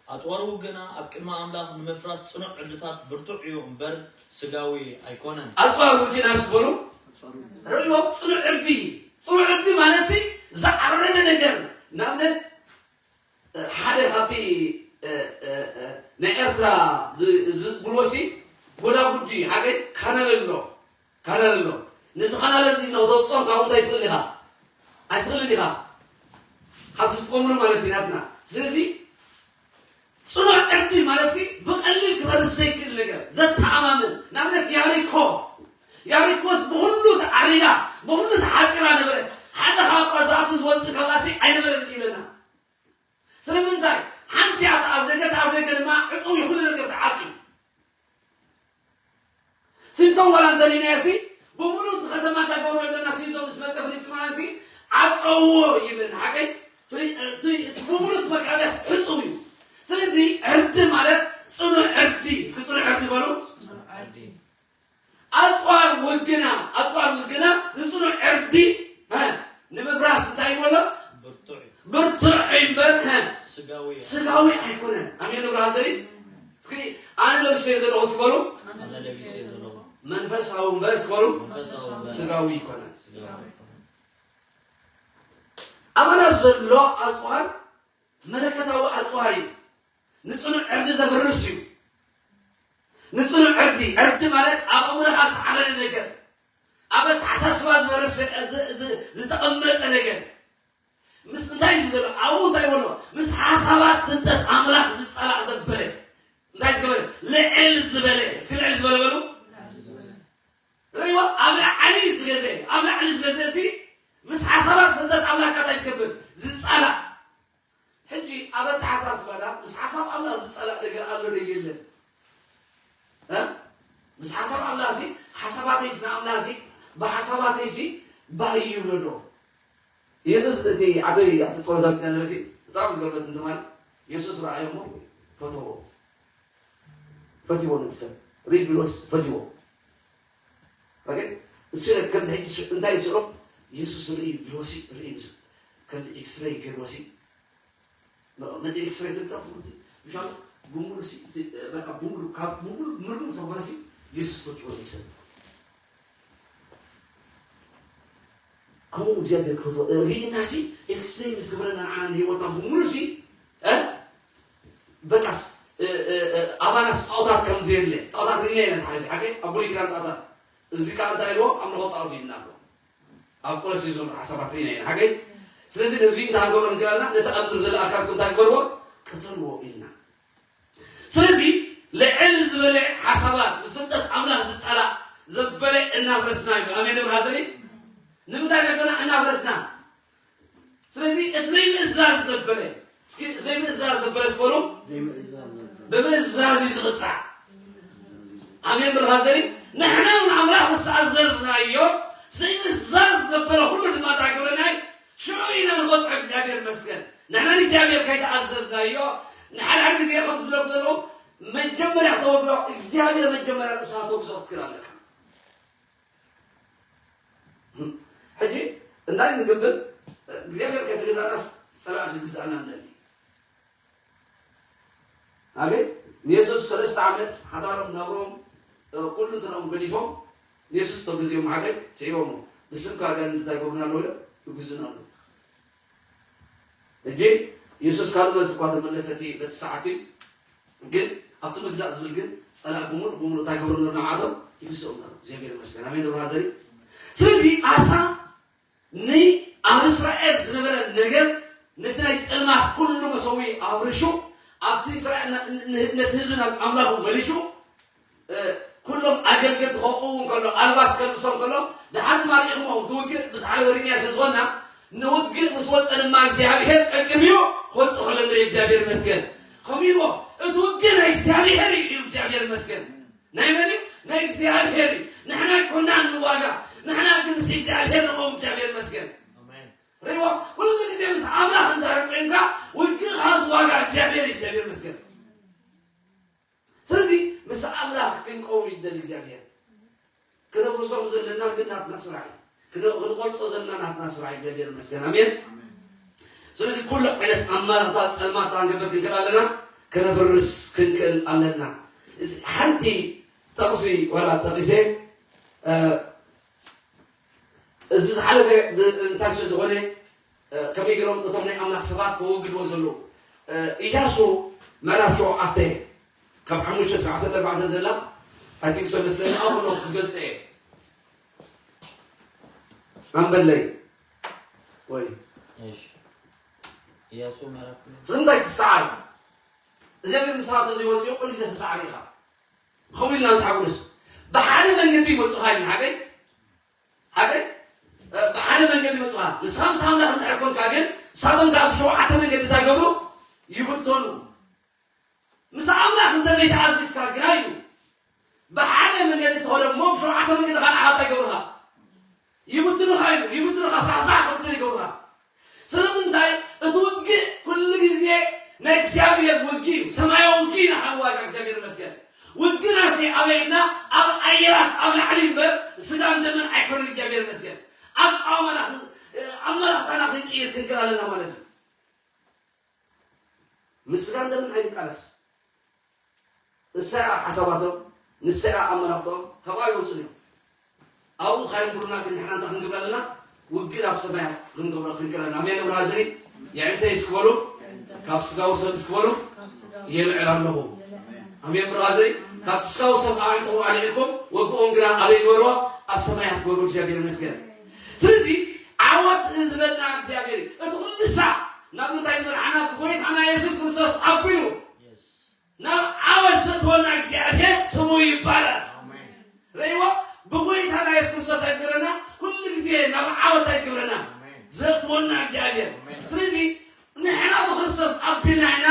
ኣጽዋሩ ግና ኣብ ቅድሚ ኣምላኽ ንምፍራስ ጽኑዕ ዕድታት ብርቱዕ እዩ እምበር ስጋዊ ኣይኮነን። ኣጽዋሩ ግና እስኪ በሉ፣ ርእይዎ፣ ጽኑዕ ዕርዲ። ጽኑዕ ዕርዲ ማለት ሲ ዝዓረደ ነገር፣ ንኣብነት ሓደ ካብቲ፣ እ፣ እ፣ እ፣ ናይ ኤርትራ ዝ-፣ ዝ-፣ ዝብልዎ ሲ ጎዳጉዲ፣ ሓገይ ካናል ኣሎ፣ ካናል ኣሎ። ነዚ ካናል እዚ ንኽተውፅኦ ካብኡ እንታይ ትኽእል ኢኻ? ኣይትኽእልን ኢኻ። ካብቲ ዝቆምሉ ማለት እዩ ናትና። ስለዚ ፅኑዕ ዕርዲ ማለት ሲ ብቐሊል ክበርስ ዘይክእል ነገር፣ ዘተኣማምን። ንኣብነት ያሪኮ፣ ያሪኮስ ብኹሉ ተዓሪዳ፣ ብኹሉ ተሓፂራ ነበረት። ሓደ ካብ ዝኣቱ ዝወፅእ ካብኣ ሲ ኣይነበረን ይብለና። ስለምንታይ? ሓንቲ እያ፣ ኣብ ደገ፣ ኣብ ደገ ድማ ዕጹው እዩ፣ ኩሉ ነገር ተዓጽዩ። ሲምሶን ዋላ እንተሊናዮ ሲ፣ ብምሉእ እቲ ከተማ እንታይ ገብሮ ኣለና፣ ሲምሶን ምስ መጸ ፍልስጤማውያን ሲ፣ ዓጸዎ ይብል። ሓቀይ? ፍሊ-፣ እቲ፣ እቲ ብምሉእ እቲ መቃብያስ ዕጹው እዩ። ስለዚ ዕርዲ ማለት ጽኑዕ ዕርዲ፣ እስኪ ጽኑዕ ዕርዲ በሉ። ኣጽዋር ውግና፣ ኣጽዋር ውግና ንጽኑዕ ዕርዲ፣ እ፣ ንምፍራስ እንታይ ይበሎ? ብርቱዕ እዩ። ብርቱዕ እዩ እምበር፣ እ፣ ስጋዊ እዩ። ስጋዊ ኣይኮነን። ኣሜን፣ ብራዘሪ። እስኪ ኣነ ለብሰዮ ዘለኹ እስኪ በሉ። ኣነ ለቢሰዮ ዘለኹ። መንፈሳዊ እምበር እስኪ በሉ። መንፈሳዊ እምበር። ስጋዊ ኣይኮነን። ስጋዊ ኣይኮነን። ኣባና ዘሎ ኣጽዋር መለከታዊ ኣጽዋር እዩ። ንጽኑዕ ዕርዲ ዘፍርስ እዩ። ንጽኑዕ ዕርዲ፣ ዕርዲ ማለት ኣብ ኣእምሮኻ ዝዓረረ ነገር፣ ኣብ ኣተሓሳስባ ዝበረሰ፣ ዝ-፣ ዝ-፣ ዝተቐመጠ ነገር። ምስ እንታይ እዩ ዝብሎ? ኣብኡ እንታይ ይብሎ? ምስ ሓሳባት ፍልጠት ኣምላኽ ዝጸላእ ዘበለ። እንታይ ዝገበረ? ልዕል ዝበለ። እስኪ ልዕል ዝበለ በሉ። ርእይዎ፣ ኣብ ላዕሊ ዝገዘ፣ ኣብ ላዕሊ ዝገዘ እዚ ምስ ሓሳባት ፍልጠት ኣምላኽ እንታይ ዝገብር? ዝጸላእ። ሕጂ ኣብ ኣተሓሳስባና ምስ ሓሳብ ኣምላኽ ዝጸላእ ነገር ኣሎ ዶ የለን? እ? ምስ ሓሳብ ኣምላኽ ሲ፣ ሓሳባተይስ ንኣምላኽ ሲ፣ ብሓሳባተይ ሲ፣ ባህ ይብሎ ዶ? ኢየሱስ እቲ ዓተይ ኣብቲ ጸሎት ኣብቲ ነገር ሲ፣ ብጣዕሚ ዝገርመት እንተማል፣ ኢየሱስ ረኣዮ እሞ ፈተዎ። ፈትዎ ነቲ ሰብ። ሪድ ብሎስ ፈትዎ። ኦኬ? እሱ ከምዚ ሕጂ ስ-፣ እንታይ ይስዕሮ? ኢየሱስ ርኢ ብሎሲ፣ ርኢ ምስ-፣ ከምዚ ኤክስሬይ ገይርዎሲ፣ መ-፣ መ-፣ ኤክስሬይ ትብሎ፣ ምሻሉ፣ ብምሉእ ሲ፣ እቲ፣ በቃ፣ ብምሉእ፣ ካብ ብምሉእ ምርምር ተግባርሲ፣ ኢየሱስ ፈትዎ ነቲ ሰብ። ከምኡ እግዚኣብሔር ክፈትዎ፣ እ፣ ርኢናሲ፣ ኤክስሬይ ምስ ገበረና ንዓና ንህይወትና ብምሉእሲ፣ እ፣ በቃስ፣ እ፣ እ፣ እ፣ ኣባናስ ጣዖታት ከም ዘየለ፣ ጣዖታት ርኢና ኢና ዝሓለፈ፣ ሓቀይ? ኣብ ብሉይ ኪዳን ጣዖታት። እዚ ከኣ እንታይ ኢልዎ? ኣምልኾ ጣዖት እዩ ኢልና ኣሎ። ኣብ ቆሎሴ ዘሎ ሓሳባት ርኢና ኢና፣ ሓቀይ? ስለዚ ነዚ እንታይ ክንገብሮ ንክእል ኣለና? ነቲ ኣብ ምድሪ ዘሎ ኣካልኩም እንታይ ግበርዎ? ቅተልዎ ኢልና። ስለዚ ልዕል ዝበለ ሓሳባት፣ ምስ ፍልጠት ኣምላኽ ዝጸላእ ዘበለ እናፍረስና እዩ። ኣሜን ዶ ብራዘሪ? ንምንታይ ዘበለ እናፍረስና? ስለዚ እቲ ዘይምእዛዝ ዘበለ፣ እስኪ ዘይምእዛዝ ዘበለ ስበሉ። ዘይምእዛዝ ዘበለ። ብምእዛዝ እዩ ዝቕጻዕ። ኣሜን ብራዘሪ? ንሕና ንኣምላኽ ምስ ኣዘዝናዮ፣ ዘይምእዛዝ ዘበለ ኩሉ ድማ እንታይ ክብለና እዩ? ሽዑ ኢና ንቐጽዖ። እግዚኣብሔር ይመስገን። ንሕና ንእግዚኣብሔር ከይተኣዘዝናዮ፣ ንሓድሓደ ግዜ ከም ዝብለኩም ዘለኹ፣ መጀመርያ ክተወግሮ እግዚኣብሔር መጀመርያ ንስኻ ተወግዞ ክትክእል ኣለካ። ሕጂ እንታይ ንገብር? እግዚኣብሔር ከይተገዛእናስ ጸላኢ ክግዛእና ንደሊ። ኣገ ንየሱስ ሰለስተ ዓመት ሓዳሮም ናብሮም፣ እ፣ ኩሉ እንትኖም ገዲፎም ንየሱስ ተገዚኦም ሓገ ስዒቦሞ። ብስምካ ኣጋንንቲ እንታይ ይገብሩና ኣለዉ ኢሎም ይግዙና ኣለዉ። ሕጂ የሱስ ካልእ መልሲ እኳ ተመለሰ እቲ በቲ ሰዓት እዩ። ግን ኣብቲ ምግዛእ ዝብል ግን ጸላኢ ብምሉእ ብምሉእ እንታይ ገብሮም ነሩ ንዓቶም? ይግዝኦም ነሩ። እግዚኣብሔር ይመስገን። ኣሜን ዶ ብራዘሪ? ስለዚ ኣሳ ን-፣ ኣብ እስራኤል ዝነበረ ነገር ነቲ ናይ ጸልማት ኩሉ መሰዊ ኣፍርሹ፣ ኣብቲ እስራኤል ነ-፣ ን-፣ ነቲ ህዝቢ ናብ ኣምላኹ መሊሹ፣ እ፣ ኩሎም ኣገልገልቲ ክቐውም ከሎ፣ ኣልባስ ከልብሶም ከሎ፣ ደሓር ድማ ርኢኹሞ፣ እቲ ውግእ ብዝሓለፈ ርኢናዮ ስለ ዝኾንና፣ ንውግእ ምስ ወጸ ድማ እግዚኣብሔር ቀቅድሚኡ ክወጽእ ከሎ ንርኢ፣ እግዚኣብሔር ይመስገን። ከምኡ ኢልዎ፣ እቲ ውግእ ናይ እግዚኣብሔር እዩ፣ እዩ እግዚኣብሔር ይመስገን። ናይ መን እዩ? ናይ እግዚኣብሔር እዩ። ንሕና ኣይኮናን ንዋጋ፣ ንሕና ግን ምስ እግዚኣብሔር ንቐውም፣ እግዚኣብሔር ይመስገን። ኣሜን። ርኢዎ፣ ኩሉ ግዜ ምስ ኣምላኽ እንተ ርቂምካ፣ ውግእኻ ዝዋጋ እግዚኣብሔር እዩ፣ እግዚኣብሔር ይመስገን። ስለዚ ምስ ኣምላኽ ክንቀውም ይደሊ እግዚኣብሔር። ክነፍርሶም ዘለና ግን ናትና ስራሕ እዩ። ክነ-፣ ክንቆርጾ ዘለና ናትና ስራሕ እዩ። እግዚኣብሔር ይመስገን። ኣሜን። ኣሜን። ስለዚ ኩሉ ዓይነት ኣማራርታት ጸልማት ክንገብር ክንክእል ኣለና፣ ከነፍርስ ክንክእል ኣለና። እዚ ሓንቲ ጥቕሲ ዋላ ጠቒሰ፣ እ፣ እዚ ዝሓለፈ ብ-፣ እንታይ ስለ ዝኾነ፣ እ፣ ከመይ ገይሮም እቶም ናይ ኣምላኽ ሰባት ከወግድዎ ዘለዉ። እ፣ ኢያሱ ምዕራፍ ሸውዓተ ካብ ሓሙሽተ እስካብ ዓሰርተ ኣርባዕተ ዘላ፣ ኣይ ቲንክ ሶ መስለኒ፣ ኣብ ከለኹ ክገልጸ እየ። ኣንበለይ። ወይ። እሺ። ኢያሱ ምዕራፍ እዚ እንታይ ትሰዓር? እግዚኣብሔር ምሳኻ ተዘይወፂኡ ቁሊ ዘተሰዓር ኢኻ። ከምኡ ኢልና ንዝሓ ቅዱስ። ብሓደ መንገዲ ይመፁኻ ኢልና ሓቀይ? ሓቀይ? እ፣ ብሓደ መንገዲ ይመፁኻ። ንስኻ ምስ ኣምላኽ እንድሕር ኮንካ ግን፣ ንሳቶም ከዓ ብሸውዓተ መንገዲ እንታይ ገብሩ? ይብተኑ። ምስ ኣምላኽ እንተዘይተኣዚዝካ ግና ኢሉ ብሓደ መንገዲ ተኸደ እሞ ብሸውዓተ መንገዲ ካልእ ሓታ ይገብርኻ። ይብትኑኻ ኢሉ፣ ይብትኑኻ፣ ፋሕፋሕ ከምትብል ይገብርኻ። ስለምንታይ? እቲ ውግእ ኩሉ ግዜ ናይ እግዚኣብሔር ውግእ እዩ። ሰማያዊ ውግእ ኢና ሓዋጋ እግዚኣብሔር ይመስገን። ውግእና ሲ ኣበይ ኢልና ኣብ ኣየራት ኣብ ላዕሊ እምበር ስጋን ደምን ኣይኮነን እግዚኣብሔር ይመስገን። ኣቃውማና ክ- ኣመላኽታና ክንቅይር ክንክእል ኣለና ማለት እዩ። ምስ ስጋን ደምን ኣይንቃለስ። ንሳ እያ ሓሳባቶም፣ ንሳ እያ ኣመላኽቶም፣ ካብኣ ይወፁን እዮም። ኣብኡ ካይንቡርና ግን ንሕና እንታይ ክንገብር ኣለና? ውግእ ናብ ሰማያት ክንገብሮ ክንክእል ኣለና። ኣሜን ብራዘሪ። የዕንተይ እስክበሉ፣ ካብ ስጋዊ ሰብ እስክበሉ፣ የልዕል ኣለኹ። ኣሜን ብራዘሪ። ካብ ስጋዊ ሰብ ኣዕንተኹም ኣልዒልኩም፣ ወግኦም ግና ኣበይ ግበርዎ? ኣብ ሰማያት ግበርዎ። እግዚኣብሔር ይመስገን። ስለዚ ዓወት ዝህበና እግዚኣብሔር እዩ። እቲ ኩሉ ሳዕ ናብ ምንታይ ዝመርሓና? ብጎይታና የሱስ ክርስቶስ ኣቢሉ ናብ ዓወት ዘእትወና እግዚኣብሔር ስሙ ይባረክ። ርእይዎ፣ ብጎይታና የሱስ ክርስቶስ ኣይዝግረና፣ ኩሉ ግዜ ናብ ዓወት ኣይዝግረና፣ ዘእትወና እግዚኣብሔር። ስለዚ ንሕና ብክርስቶስ ኣቢልና ኢና፣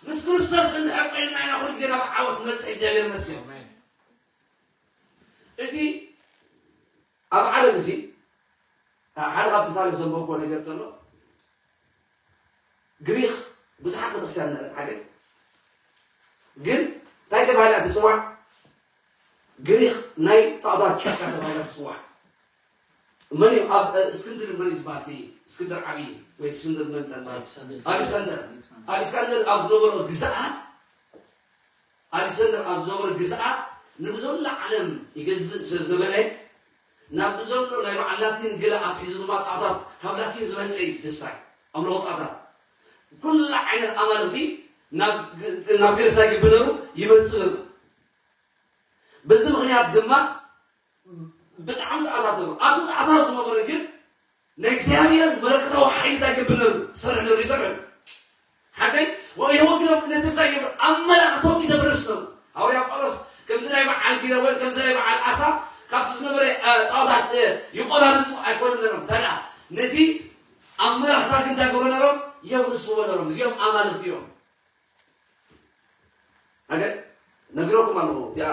ምስ ክርስቶስ እንድሕር ኮይንና ኢና ኩሉ ግዜ ናብ ዓወት ንመጽእ። እግዚኣብሔር ይመስገን። እቲ ኣብ ዓለም እዚ ሓደ ካብቲ ታሪክ ዘንበብኩዎ ነገር ተሎ፣ ግሪክ ብዙሓት ቤተክርስትያን ነረን ሓደ ግን እንታይ ተባሂላ ትፅዋዕ? ግሪክ ናይ ጣዖታት ጨካ ተባሂላ ትፅዋዕ። መን እዩ ኣብ እስክንድር መን እዩ ዝበሃል እቲ እስክንድር ዓብዪ ወይ እስክንድር መን ተባሂሉ? ኣሌክሳንደር። ኣሌክሳንደር ኣሌክሳንደር ኣብ ዝነበሮ ግዝኣት ኣሊሰንደር ኣብ ዝነበረ ግዝኣት ንብዘሎ ዓለም ይገዝእ ስለ ዝበለ ናብ ብዘሎ ናይ በዓል ላቲን ገለ ኣትሒዙ ድማ ጣታት ካብ ላቲን ዝመፀ እዩ ተስፋይ ኣምልኾ ጣታት ኩላ ዓይነት ኣማልኽቲ ናብ ግርታ ግብነሩ ይመፅእ ነሩ በዚ ምክንያት ድማ ብጣዕሚ ጣዕታት ነበሩ ኣብቲ ጣዕታት ዝነበረ ግን ንእግዚኣብሔር መለኮታዊ ሓይሊ እንታይ ገብር ነሩ? ይሰርሕ ነሩ፣ ይሰርሕ። ሓቀይ ወኢወግሮም ነተሳየም ኣመላኽቶም ይዘብርስ ነሩ። ሃዋርያ ጳውሎስ ከምዚ ናይ በዓል ጊደዎን ከምዚ ናይ በዓል ኣሳ ካብቲ ዝነበረ ጣዖታት ይቆራርጹ ኣይኮኑን ነሮም። ተዳ ነቲ ኣመላኽታ ግን እንታይ ገብሩ ነሮም? የብርስዎ ነሮም። እዚኦም ኣማልኽቲ እዮም። ኣገ ነግረኩም ኣለኹ እዚኣ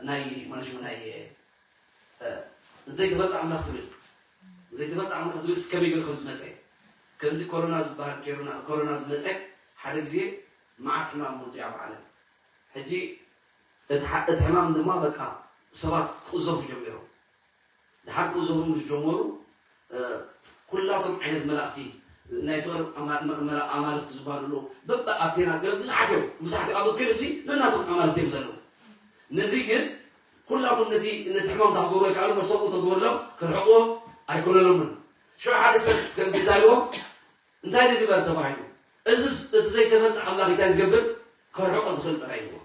ናይ ማለት ሽሙ ናይ ዘይተፈልጠ ኣምላኽ ትብል ዘይተፈልጠ ኣምላኽ ትብል ከመይ ገይሩ ከም ዝመፀ ከምዚ ኮሮና ዝበሃል ኮሮና ዝመፀ ሓደ ግዜ መዓት ሕማም መፅኡ ኣብ ዓለም ሕጂ እቲ ሕማም ድማ በቃ ሰባት ክቕዘፉ ጀሚሮም ድሓር ክቕዘፉ ምስ ጀመሩ ኩላቶም ዓይነት መላእክቲ ናይ ፍቕሪ ኣማልክቲ ዝበሃሉ ኣለዉ በበ ኣቴና ገለ ብዙሓት እዮም ብዙሓት እዮም ኣብ እክል እዚ ነናቶም ኣማልክቲ እዮም ዘለዉ ነዚ ግን ኩላቶም ነቲ ነቲ ሕማም ታክብሮ ይከኣሉ መሰብኡ ተግበሎም ክርሕቅዎ ኣይኮነሎምን ሽዑ ሓደ ሰብ ከምዚ እንታይ ኢልዎም እንታይ ንግበር ተባሂሉ እዚስ እቲ ዘይተፈልጠ ኣምላኽ እንታይ ዝገብር ከርሕቆ ዝኽእል ጥራይ ኢልዎ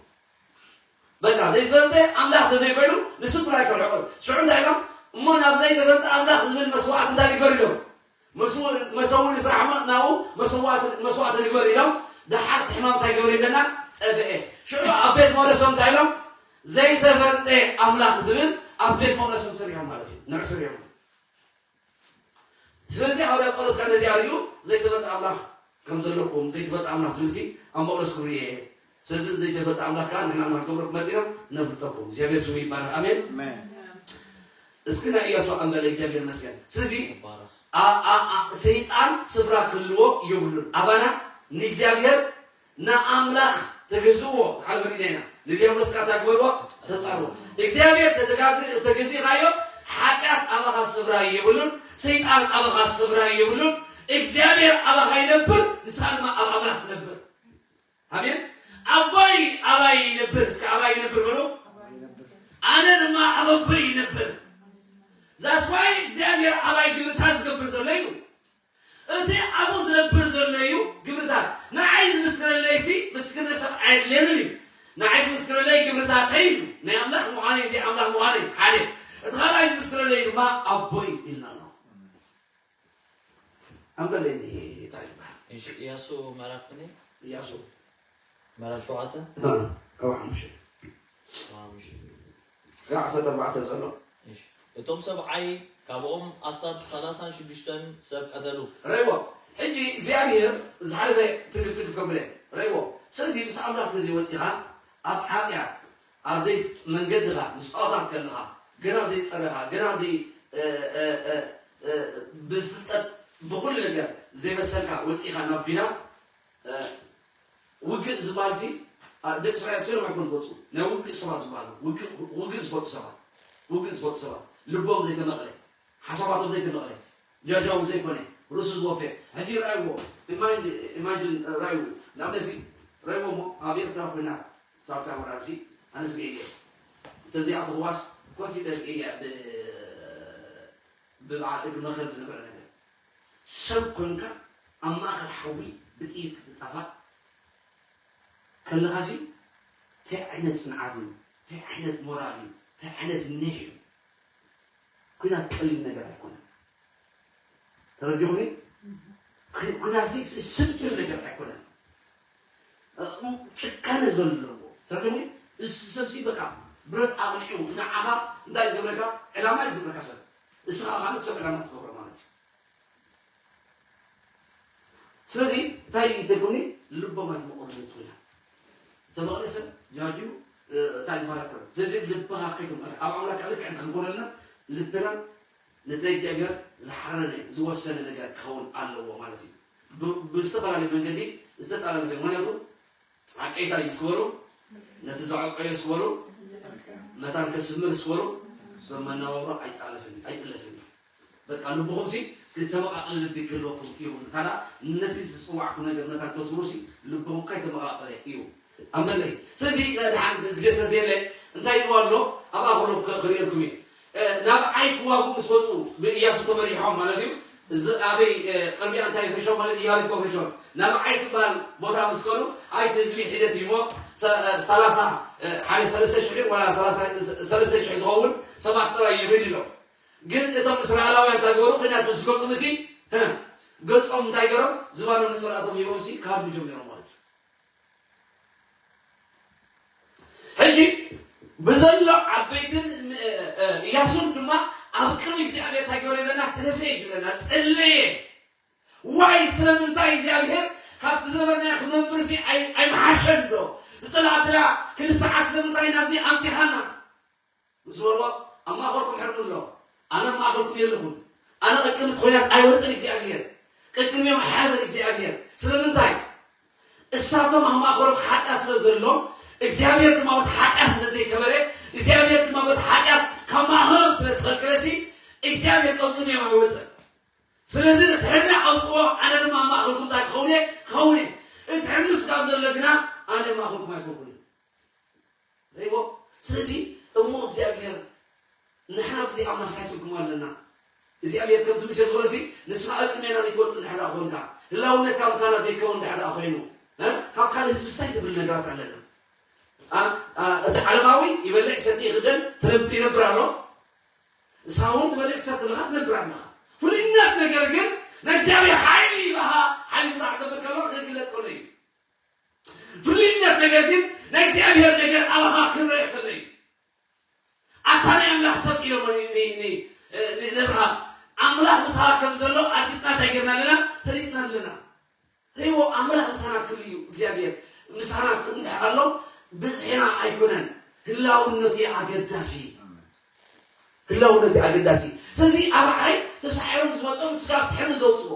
በቃ ዘይተፈልጠ ኣምላኽ ተዘይኮይኑ ንሱ ጥራይ ከርሕቆ ሽዑ እንታይ ኢሎም እሞ ናብ ዘይተፈልጠ ኣምላኽ ዝብል መስዋዕት እንታይ ንግበር ኢሎም መሰውኢ ንስራሕ ናብኡ መስዋዕቲ ንግበር ኢሎም ደሓር ሕማም እንታይ ግበር ይብለና ጠፍአ ሽዑ ኣብ ቤት መቅደሶም እንታይ ኢሎም ዘይተፈልጠ ኣምላኽ ዝብል ኣብ ቤት መቅደሶም ስሪሖም ማለት እዩ ንዕ ስሪሖም ስለዚ ሃዋርያ ጳውሎስ ከኣ ነዚኣ ርእዩ ዘይተፈልጠ ኣምላኽ ከም ዘለኩም ዘይተፈልጠ ኣምላኽ ዝብልሲ ኣብ መቕደስ ክብሪ እየ ስለዚ ዘይተፈልጠ ኣምላኽ ከኣ ንሕና ንክንገብሮ መፂና ነፍልጠኩም እግዚኣብሔር ስሙ ይባረክ ኣሜን እስኪ ናይ እያሱ ኣንበለ እግዚኣብሔር መስገን ስለዚ ሰይጣን ስፍራ ክህልዎ የብሉን ኣባና ንእግዚኣብሔር ንኣምላኽ ተገዝእዎ ዝሓለፈ ርኢና ኢና ንዲያብሎስ ከኣ እንታይ ግበርዎ ተጻርዎ እግዚኣብሔር ተተጋዝ- ተገዚእኻዮ ሓጢኣት ኣባኻ ስፍራ የብሉን ሰይጣን ኣባኻ ስፍራ የብሉን እግዚኣብሔር ኣባኻ ይነብር ንስኻ ድማ ኣብ ኣምላኽ ትነብር ኣሜን ኣቦይ ኣባይ ይነብር እስከ ኣባይ ይነብር በሉ ኣነ ድማ ኣብ ኣቦይ ይነብር ዛስዋይ እግዚኣብሔር ኣባይ ግብርታት ዝገብር ዘሎ እዩ እቲ ኣብኡ ዝነብር ዘሎ እዩ ግብርታት ንዓይ ዝምስክረለይ ሲ ምስክርነ ሰብ ኣየድልየንን እዩ ንዓይ ዝምስክረለይ ግብርታተይ እዩ ናይ ኣምላኽ ምዃነይ እዚ ኣምላኽ ምዃነይ ሓደ እቲ ካልኣይ ዝምስክረለይ ድማ ኣቦ እዩ ኢልና ኣሎ ኣንበለኒ እንታይ ይበሃል እሺ እያሱ ምዕራፍ ክንደይ እያሱ ምዕራፍ ሸውዓተ ካብ ሓሙሽተ ካብ ሓሙሽተ እስካብ ዓሰርተ ኣርባዕተ ዘሎ እሺ እቶም ሰብዓይ ካብኦም ኣስታት ሰላሳን ሽዱሽተን ሰብ ቀተሉ ረይዎ ሕጂ እግዚኣብሔር ዝሓለፈ ትንክፍ ትንክፍ ከብለ ረእዎ። ስለዚ ምስ ኣምላኽ ተዘይወፂኻ ኣብ ሓጢኣት ኣብ ዘይ መንገድኻ ምስ ጣዖታት ከለኻ ገና ዘይፀረኻ ገና ዘይ እ፣ እ፣ እ፣ እ፣ ብፍልጠት ብኩሉ ነገር ዘይበሰልካ ወፂኻ ናብ ቢና እ፣ ውግእ ዝበሃል ሲ ኣ፣ ደቂ እስራኤል ስሎም ኣይኮኑ ዝወፁ ናይ ውግእ ሰባት ዝበሃሉ ውግእ ውግእ ዝፈልጡ ሰባት ውግእ ዝፈልጡ ሰባት ልቦም ዘይተመቕለ ሓሳባቶም ዘይተመቕለ ጃጃው ዘይኮነ ርእሱ ዝወፈ ሕጂ ረኣይዎ ኢማጂን ረኣይዎ ንኣብነሲ ረእይዎ እሞ ኣብ ኤርትራ ኮይና ሳልሳይ ወራርሲ ኣነስ ርእየ እየ እንተዚኣ ትኽዋስ ኮንፊደንት እየ ብ- ብበዓል እግሪ መኸር ዝነበረ ነገር ሰብ ኮንካ ኣብ ማእኸል ሓዊ ብጥይት ክትጣፋእ ከለኻሲ እንታይ ዓይነት ፅንዓት እዩ እንታይ ዓይነት ሞራል እዩ እንታይ ዓይነት ኒሕ እዩ ኩናት ቀሊል ነገር ኣይኮነን ተረዲኹኒ ኩናትሲ ስምፕል ነገር ኣይኮነን ጭካነ ዘለዎ ተረዲኹኒ እዚ ሰብሲ በቃ ብረት ኣቕኒዑ ንዓኻ እንታይ ዝገብረካ ዕላማ እዩ ዝገብረካ ሰብ እስኻ ኻን ሰብ ዕላማ ትገብሮ ማለት እዩ ስለዚ እንታይ ይተልኩኒ ልቦም ኣይትመቐሉ ትኽእላ ዝተመቐለ ሰብ ጃጁ እንታይ ይባሃል ከሎ ስለዚ ልብኻ ከይትመቐለ ኣብ ኣምላክ ልክዕ ክንኮነልና ልብና ንናይ እግዚኣብሔር ዝሓረነ ዝወሰነ ነገር ክኸውን ኣለዎ ማለት እዩ ብዝተፈላለየ መንገዲ ዝተጠላለፈ ምክንያቱ ዓቀይታ እዩ ስበሩ ነቲ ዘዕቀዮ ስበሩ መታን ከስምር ስበሩ በመናባብሮ ኣይጣለፍን ኣይጥለፍን እዩ በቃ ልብኹም ሲ ክተመቃቀል ልቢ ክህልወኩም ይሁን ካላ ነቲ ዝፅዋዕኩ ነገር መታን ተስምሩ ሲ ልብኹም ከይተመቃቀለ እዩ ኣመለይ ስለዚ ድሓን ግዜ ስለዘየለ እንታይ ይብሉ ኣሎ ኣብ ኣኽሎ ክርእየልኩም እዩ ናብ ዓይ ክዋጉ ምስ ወፁ ብእያሱ ተመሪሖም ማለት እዩ እዚ ኣበይ ቅድሚኣ እንታይ ፈሾም ማለት ኢያሪኮ ፈሾም ናብ ዓይ ትበሃል ቦታ ምስ ከዱ ኣይቲ ህዝቢ ሒደት እዩ እሞ ሰላሳ ሓደ ሰለስተ ሽሕ ወላ ሰለስተ ሽሕ ዝኸውን ሰባት ጥራይ ይኽድ ኢሎም ግን እቶም እስራኤላውያን እንታይ ገበሩ ኩናት ምስ ገጥሙ ሲ ገጾም እንታይ ገሮም ዝባኖም ንፀላእቶም ሂቦም ሲ ክሃድሙ ጀሚሮም ማለት እዩ ሕጂ ብዘሎ ዓበይትን እያሱን ድማ ኣብ ቅድሚ እግዚኣብሔር እንታይ ገበረ ይብለና ተደፍአ እዩ ዝብለና ጸለየ ዋይ ስለምንታይ እግዚኣብሔር ካብቲ ዝነበርናዮ ክነብርሲ ኣይምሓሸን ዶ ብጸላእትና ክንስዓ ስለምንታይ ናብዚ ኣምጺኻና ምስ በልዎ ኣብ ማእኸልኩም ሕርሙ ኣሎ ኣነ ኣብ ማእኸልኩም የለኹን ኣነ ቅድሚ እቲ ኹናት ኣይወፅን እግዚኣብሔር ቅድሚኦም ኣይሓልፍን እግዚኣብሔር ስለምንታይ እሳቶም ኣብ ማእኸሎም ሓጢኣት ስለ ዘሎ እግዚኣብሔር ድማ በቲ ሓጢኣት ስለ ዘይከበረ እግዚኣብሔር ድማ በቲ ሓጢኣት ካብ ማእኸሎም ስለ ተኸልከለሲ እግዚኣብሔር ካብ ቅድሚኦም ኣይወፅን ስለዚ ነቲ ሕርሚ ኣውፅዎ ኣነ ድማ ኣብ ማእኸልኩም እንታይ ክኸውን እየ ክኸውን እየ እቲ ሕርሚ ስጋብ ዘሎ ግና ኣነ ኣብ ማእኸልኩም ኣይኮንኩን እየ ሪቦ ስለዚ እሞ እግዚኣብሔር ንሕና ብዘይ ኣምላኽ እንታይ ትርጉም ኣለና እግዚኣብሔር ከምቲ ሙሴ ዝበሎ ሲ ንስኻ ኣብ ቅድሜና ዘይትወፅእ እንድሕር ደኣ ኮንካ ህላውነትካ ምሳና ዘይከውን እንድሕር ደኣ ኮይኑ ካብ ካልእ ህዝቢ ሳይ ትብል ነገራት ኣለና እቲ ዓለማዊ ይበልዕ ሰቲ ይኽደን ይነብር ኣሎ ንስኻ እውን ትበልዕ ክሰቲ ኣለኻ ትነብር ኣለኻ ፍሉይነት ነገር ግን ንእግዚኣብሔር ሓይሊ ይበሃ ሓይሊ ብዛዕ ዘብል ከሎ ክግለፅ ከሎ እዩ ፍሉይነት ነገር ግን ናይ እግዚኣብሔር ነገር ኣባኻ ክረአ ከሎ እዩ ኣታ ናይ ኣምላኽ ሰብ ኢሎሞ ንእብርሃም ኣምላኽ ምሳኻ ከም ዘሎ ኣርጊፅና እንታይ ጌርና ኣለና ፈሊጥና ኣለና ሪዎ ኣምላኽ ምሳና ክሉ እዩ እግዚኣብሔር ምሳና እንድሕር ኣሎ ብዝሒና ኣይኮነን ህላውነቱ ኣገዳሲ ህላውነት ኣገዳሲ ስለዚ ኣርዓይ ተሳሒሮም ዝመፁም ስጋብ ትሕሚ ዘውፅዎ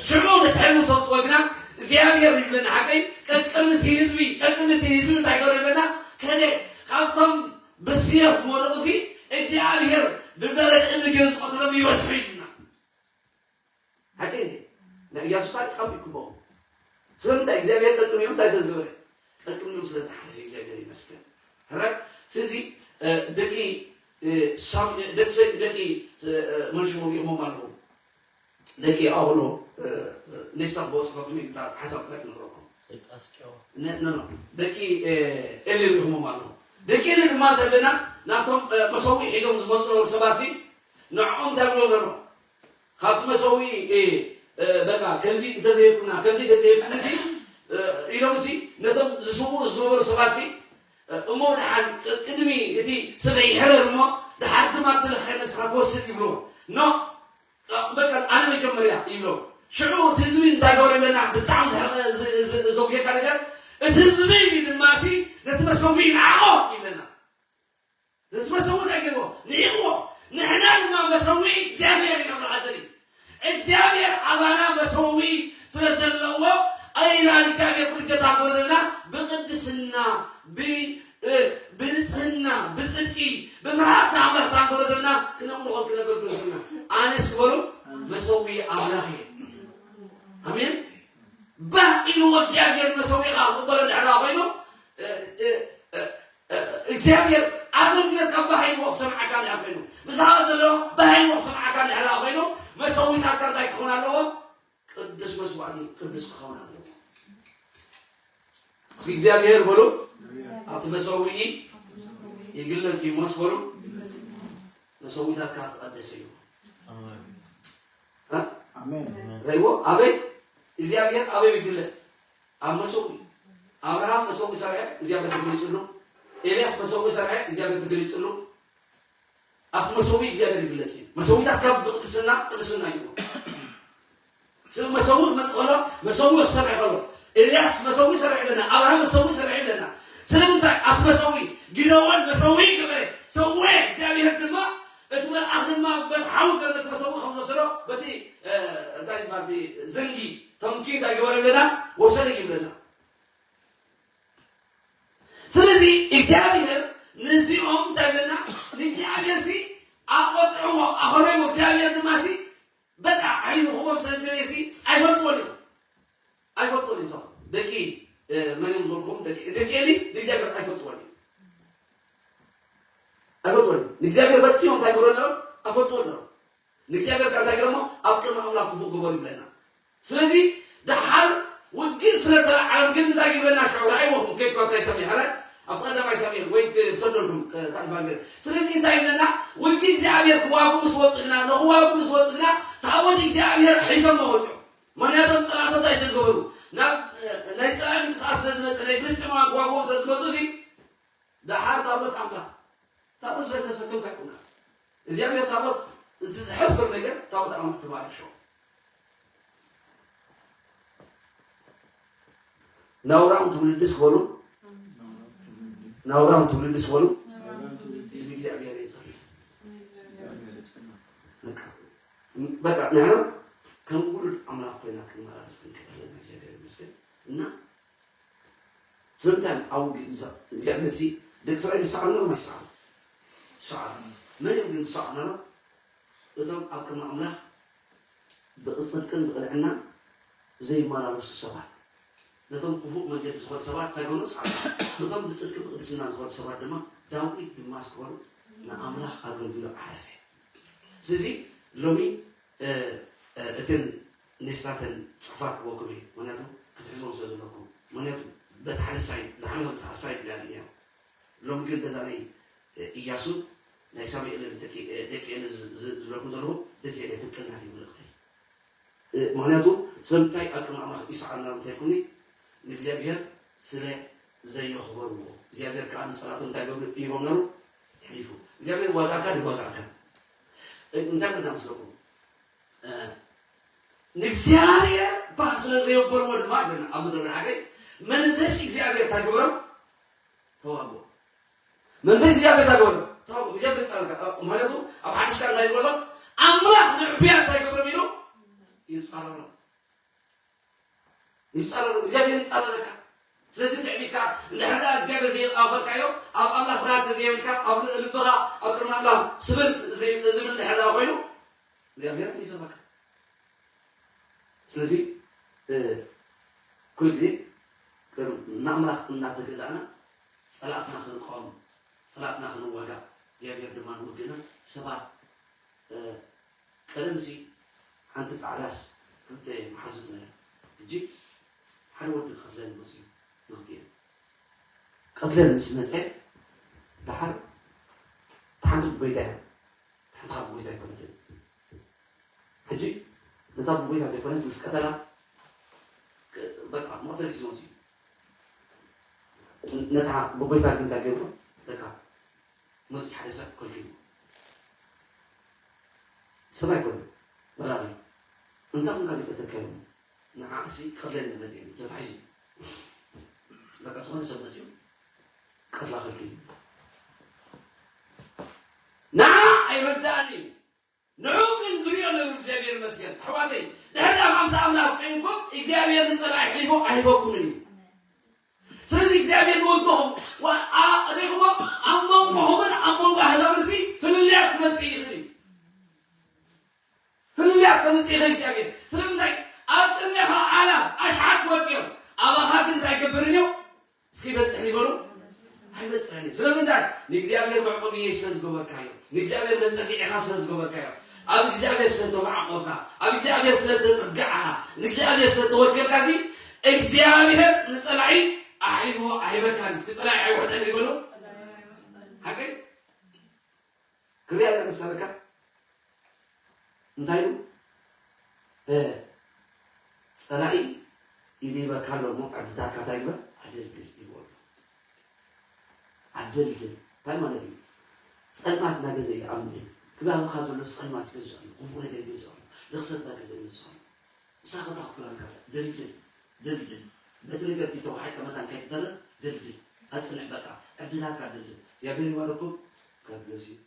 ሽዑ ትሕሚ ዘውፅዎ ግና እግዚኣብሔር ይብለና ሓቀይ ቀቅድምቲ ህዝቢ ቀቅድምቲ ህዝቢ እንታይ ገበረ ይብለና ከደ ካብቶም ብስየፍ ዝወደቁ ሲ እግዚኣብሔር ብበረድ እምኒ ገይሩ ዝቐትሎም ይበዝሑ ኢልና ሓቂ እንዴ? ናይ ኢያሱ ታሪክ ካብ ይክበው ስለምንታይ እግዚኣብሔር ቀጥሚኦም እንታይ ስለ ዝገበረ ቀጥሚኦም ስለ ዝሓለፈ እግዚኣብሔር ይመስገን ሕራይ ስለዚ ደቂ ደቂ ደቂ መልሽሞ ሪኢኹሞም ኣለኹም ደቂ ኣውሎ ኔሳ ክበፅፈኩም ሓሳብ ጥራይ ክነግረኩም ደቂ ኤሊ ሪኢኹሞም ኣለኹም ደቂ ኤሊ ድማ እንተለና ናብቶም መሰዊዕ ሒዞም ዝመፁ ነበሩ ሰባት ንዕኦም እንታይ ብሎ ነሮ ካብቲ መሰዊዒ በቃ ከምዚ እንተዘይብኩና ከምዚ እንተዘይብኩምሲ ኢሎምሲ ነቶም ዝስውኡ ዝነበሩ ሰባትሲ እሞ ድሓን ቅድሚ እቲ ስብዒ ሕረር እሞ ድሓር ድማ ብለኸ ነብስኻ ትወስድ ይብልዎ ኖ በቃ ኣነ መጀመርያ ይብሎም ሽዑ እቲ ህዝቢ እንታይ ገበረ ይብለና? ብጣዕሚ ዘሕመ-፣ ዝ-፣ ዝ-፣ ዘጉየካ ነገር፣ እቲ ህዝቢ ድማ ሲ ነቲ መሰውኢ ንዓቖ ይብለና። ነቲ መሰውኢ እንታይ ገይርዎ? ንዒቕዎ። ንሕና ድማ መሰውኢ እግዚኣብሔር ኢና ብርሃ ዘርኢ። እግዚኣብሔር ኣባና መሰውኢ ስለ ዘለዎ፣ ኣይና እግዚኣብሔር ኩሉ ግዜ ታንክሮ ዘለና ብቅድስና፣ ብ-፣ እ፣ ብንጽህና፣ ብጽድቂ፣ ብፍርሃት ንኣምላኽ ታንክሮ ዘለና ክነምልኾ ክነገልግሎ ዘለና። ኣነስ በሉ መሰውኢ ኣምላኽ እየ። ኣሜን። ባህ ኢልዎ እግዚኣብሔር መሰዊእኻ ክቕበሎ እንድሕር ኮይኑ፣ እ፣ እ፣ እ፣ እ፣ እግዚኣብሔር ኣገልግሎትካ ባህ ኢልዎ ክሰምዓካ እንድሕር ኮይኑ፣ ምሳኻ ዘሎ ባህ ኢልዎ ክሰምዓካ እንድሕር ኮይኑ፣ መሰዊታትካ እንታይ ክኸውን ኣለዎ? ቅዱስ መስዋዕቲ ቅዱስ ክኸውን ኣለዎ። እስኪ እግዚኣብሔር በሉ ኣብቲ መሰዊኢ ይግለጽ እዩ። መስ በሉ መሰዊታትካ ዝተቐደሰ እዩ። እ? ኣሜን። ረእይዎ ኣበይ እግዚኣብሔር ኣበይ ይግለጽ? ኣብ መሰዊ። ኣብርሃም መሰዊ ሰርሐ እግዚኣብሔር ተገሊጽሉ። ኤልያስ መሰዊ ሰርሐ እግዚኣብሔር ተገሊጽሉ። ኣብቲ መሰዊ እግዚኣብሔር ይግለጽ እዩ። መሰዊታት ካብ ብቅድስና ቅድስና እዩ። ስለ መሰዊ ክመጽእ ከሎ መሰዊ ክሰርሕ ከሎ ኤልያስ መሰዊ ሰርሕ ኣለና፣ ኣብርሃም መሰዊ ሰርሕ ኣለና። ስለምንታይ ኣብቲ መሰዊ ጊደዎን መሰዊ ገበረ ሰወ እግዚኣብሔር ድማ እቲ መልኣኽ ድማ በቲ ሓዊ ገለ እቲ መሰዊ ከም ወሰዶ በቲ እ፣ እንታይ ማለት ዘንጊ ተምኪ እንታይ ገበረ ኣለና ወሰደ ይብለና። ስለዚ እግዚኣብሔር ነዚኦም እንታይ ብለና? ንእግዚኣብሔር ሲ ኣቆጥዕዎ ኣኸረይዎ። እግዚኣብሔር ድማ ሲ በቃ ዓይኑ ክቦም ስለ ዝደለየ ሲ ኣይፈልጥዎን እዮም። ኣይፈልጥዎን እዮም። እዞም ደቂ እ፣ መን እዮም ዝበልኩም? ደቂ ደቂ ኤሊ ንእግዚኣብሔር ኣይፈልጥዎን እዮም። ኣይፈልጥዎን እዮም። ንእግዚኣብሔር ፈጺሞም እንታይ ክብሉ ኣለዎም? ኣይፈልጥዎን ኣለዎም። ንእግዚኣብሔር ከኣ እንታይ ገረሞ? ኣብ ቅድሚ ኣምላኽ ክፉእ ግበሩ ይብለና። ስለዚ ደሓር ውግእ ስለ ተለዓለም ግን እንታይ ይብለና? ሽዑ ረኣይዎ ኹም ከይድኩም ኣብታይ ሳሙኤል፣ ሓራይ ኣብቲ ቀዳማይ ሳሙኤል ወይ ክሰደልኩም፣ እ፣ እታ እባንጌል። ስለዚ እንታይ ይብለና? ውግእ እግዚኣብሔር ክዋግኡ ምስ ወጽእና፣ ንኽዋግኡ ምስ ወጽእና፣ ታቦት እግዚኣብሔር ሒዞም መወጽኦም። ምኽንያቶም ጸላእቲ እንታይ ስለ ዝገበሩ? ናብ፣ እ፣ ናይ ጸላኢ ምንቅስቃስ ስለ ዝመጸ፣ ናይ ፍልስጤማውያን ክዋግኦም ስለ ዝመጹ ሲ፣ ደሓር ታቦት ኣምላኽ፣ ታቦት ስለ ዝተሰከምካ ኣይኮንካ። እግዚኣብሔር ታቦት፣ እቲ ዘሕፍር ነገር ታቦት ኣምላኽ ተባረክ ሸው። ናውራም ትውልድስ በሉ፣ ናውራም ትውልድስ በሉ፣ ስም እግዚኣብሔር የጽርፍ። በቃ፣ በቃ፣ ንሕና ከም ውሉድ ኣምላኽ ኮይና ክንመላለስ ክንክእል ኣለና። እግዚኣብሔር ይመስገን። እና ስለምንታይ ኣብ ውግእ እዛ-፣ እግዚኣብሔር ሲ ደቂ እስራኤል ዝሰዓሩ ነይሮም ኣይሰዓሩ? ዝሰዓሩ። መን እዮም ግን ዝሰዓሩ ነይሮም? እቶም ኣብ ቅድሚ ኣምላኽ ብጽድቅን ብቕንዕናን ዘይመላለሱ ሰባት። ነቶም ክፉእ መንገዲ ዝኸዱ ሰባት እንታይ ገበሩ? ሰዓሩ። ነቶም ብጽድቂ ብቅድስና ዝኸዱ ሰባት ድማ ዳዊት ድማ ስክበሩ ንኣምላኽ ኣገልግሎ ዓረፈ። ስለዚ ሎሚ፣ እ፣ እ፣ እተን ኔስታተን ጽሑፋት ክበኩም እየ። ምኽንያቱ ክትሕዝዎም ስለ ዘለኩም። ምኽንያቱ በቲ ሓደ ሳይድ፣ ዝሓለፈ ሳይድ ኢላ እያ። ሎሚ ግን በዛ ናይ፣ እ፣ ኢያሱ ናይ ሳሙኤልን ደቂ፣ እ፣ ደቂ ኤሊ ዝ-፣ ዝ-፣ ዝብለኩም ዘለኹ በዚ እየ ክትቅናት እዩ መልእኽተይ። እ፣ ምኽንያቱ ስለምንታይ ኣብ ቅድሚ ኣምላኽ ይስዓር ነይሮም እንተልኩኒ፣ ንእግዚኣብሔር ስለ ዘየኽበርዎ። እግዚኣብሔር ከኣ ንጸላእቶም እንታይ ገብሩ? ይቦም ነይሩ? የሕሊፉ። እግዚኣብሔር ዋጋካ ድዋጋካ። እ፣ እንታይ ምዳ መስለኩም? እ፣ ንእግዚኣብሔር ባህ ስለ ዘየበልዎ ድማ ይብለና ኣብ ምድረ ሓገይ መንፈስ እግዚኣብሔር እንታይ ግብሮም? ተዋግኦ። መንፈስ እግዚኣብሔር እንታይ ግበሮ? ተዋግኦ። እግዚኣብሔር ይጻረርካ። ማለቱ ኣብ ሓድሽ ቃል እንታይ ግበሮ? ኣምላኽ ንዕቡያት እንታይ ግብሮም ኢሉ? ይጻረሮም። ይጻረሮም። እግዚኣብሔር ይጻረረካ። ስለዚ ትዕቢትካ እንድሕር ደኣ እግዚኣብሔር ዘይቀበልካዮ፣ ኣብ ኣምላኽ ፍርሃት ተዘየብልካ፣ ኣብ ልብኻ ኣብ ቅድሚ ኣምላኽ ስብር ዘይ-፣ ዝብል እንድሕር ደኣ ኮይኑ እግዚኣብሔር ይፈርሃካ። ስለዚ፣ እ፣ ኩሉ ግዜ ቅድም ንኣምላኽ እናተገዛእና ጸላእትና ክንቃወም፣ ጸላእትና ክንዋጋእ፣ እግዚኣብሔር ድማ ንውግእና ሰባት፣ እ፣ ቀደምሲ ሓንቲ ጻዕዳስ ክልተ መሓዙት ነይረን። ሕጂ ሓደ ወዲ ክቐትለን መጽዩ ንኽልቲኤን። ቀትለን ምስ መጸ፣ ደሓር እታ ሓንቲ ብጎይታ እያ። እታ ሓንቲ ካብ ጎይታ ኣይኮነትን። ሕጂ ነታ ብጎይታ ዘይኮነት ምስ ቀተላ፣ በቃ መቕተል እዩ ዝመጽእ። ነታ ብጎይታ ግን እንታይ ገይርዎ? በቃ መጽእ ሓደ ሰብ ከልኪዎ። ሰብ ኣይኮነ፣ መልኣኽ እዩ። እንታይ ኹንካ ዘይቀተልካዮ? ንዓእሲ ቀትለኒ መፅእ እዩ ተታሒዙ። በቃ ዝኾነ ሰብ መፅኡ ቀትላ ከልኪ። ንዓ ኣይረዳእን እዩ። ንዑ ግን ዝሪኦ ነሩ እግዚኣብሔር ይመስገን። ኣሕዋተይ፣ ድሕሪ ኣብ ኣምሳ ኣምላኽ ኮይንኩም እግዚኣብሔር ንጸላኢ ኣሕሊፉ ኣይህበኩምን እዩ። ስለዚ እግዚኣብሔር ንወግኹም ሪኹሞ ኣብ መንጎኹምን ኣብ መንጎ ኣህዛብንሲ ፍልልያት ክመጽእ ይኽእል እዩ። ፍልልያት ከምጽእ ይኽእል እግዚኣብሔር። ስለምንታይ ኣብ ቅድሜኻ ኣላፍ ኣሽሓት ወቂዮም ኣባኻ ግን እንታይ ገብርን እዮም? እስኪ በጽሕ ይበሉ። ኣይበጽሕን እዩ። ስለምንታይ? ንእግዚኣብሔር መዕቆቢ ስለ ዝገበርካዮ፣ ንእግዚኣብሔር መጸጊዒኻ ስለ ዝገበርካዮ፣ ኣብ እግዚኣብሔር ስለ ተመዓቆብካ፣ ኣብ እግዚኣብሔር ስለ ተጸጋዕኻ፣ ንእግዚኣብሔር ስለ ተወከልካ እዚ እግዚኣብሔር ንጸላኢ ኣሕሊፎ ኣይበካን። እስኪ ጸላኢ ኣይውሕጠን ይበሉ። ሓቀይ ክሪያ ለመሰለካ እንታይ እዩ? እ፣ ጸላኢ ኢሉ ይበካ ኣሎ እሞ ዓድታትካ እንታይ ግበር? ኣደልድል ይበሎ። ኣደልድል እንታይ ማለት እዩ? ጸልማት እናገዘ እዩ ኣብ ምድሪ ክባብኻ ዘሎ ጸልማት ይገዝእ ኣሎ፣ ክፉእ ነገር ይገዝእ ኣሎ፣ ርኽሰት እናገዘ ይመጽእ ኣሎ። ንስኻ ከታ ክትኮና ኣለካ። ደልድል፣ ደልድል። በቲ ነገር እቲ ተዋሓይካ መታን ከይትተርፍ ደልድል። ኣጽንዕ በቃ። ዕድላትካ ደልድል። እግዚኣብሔር ይባርኩም። God bless you።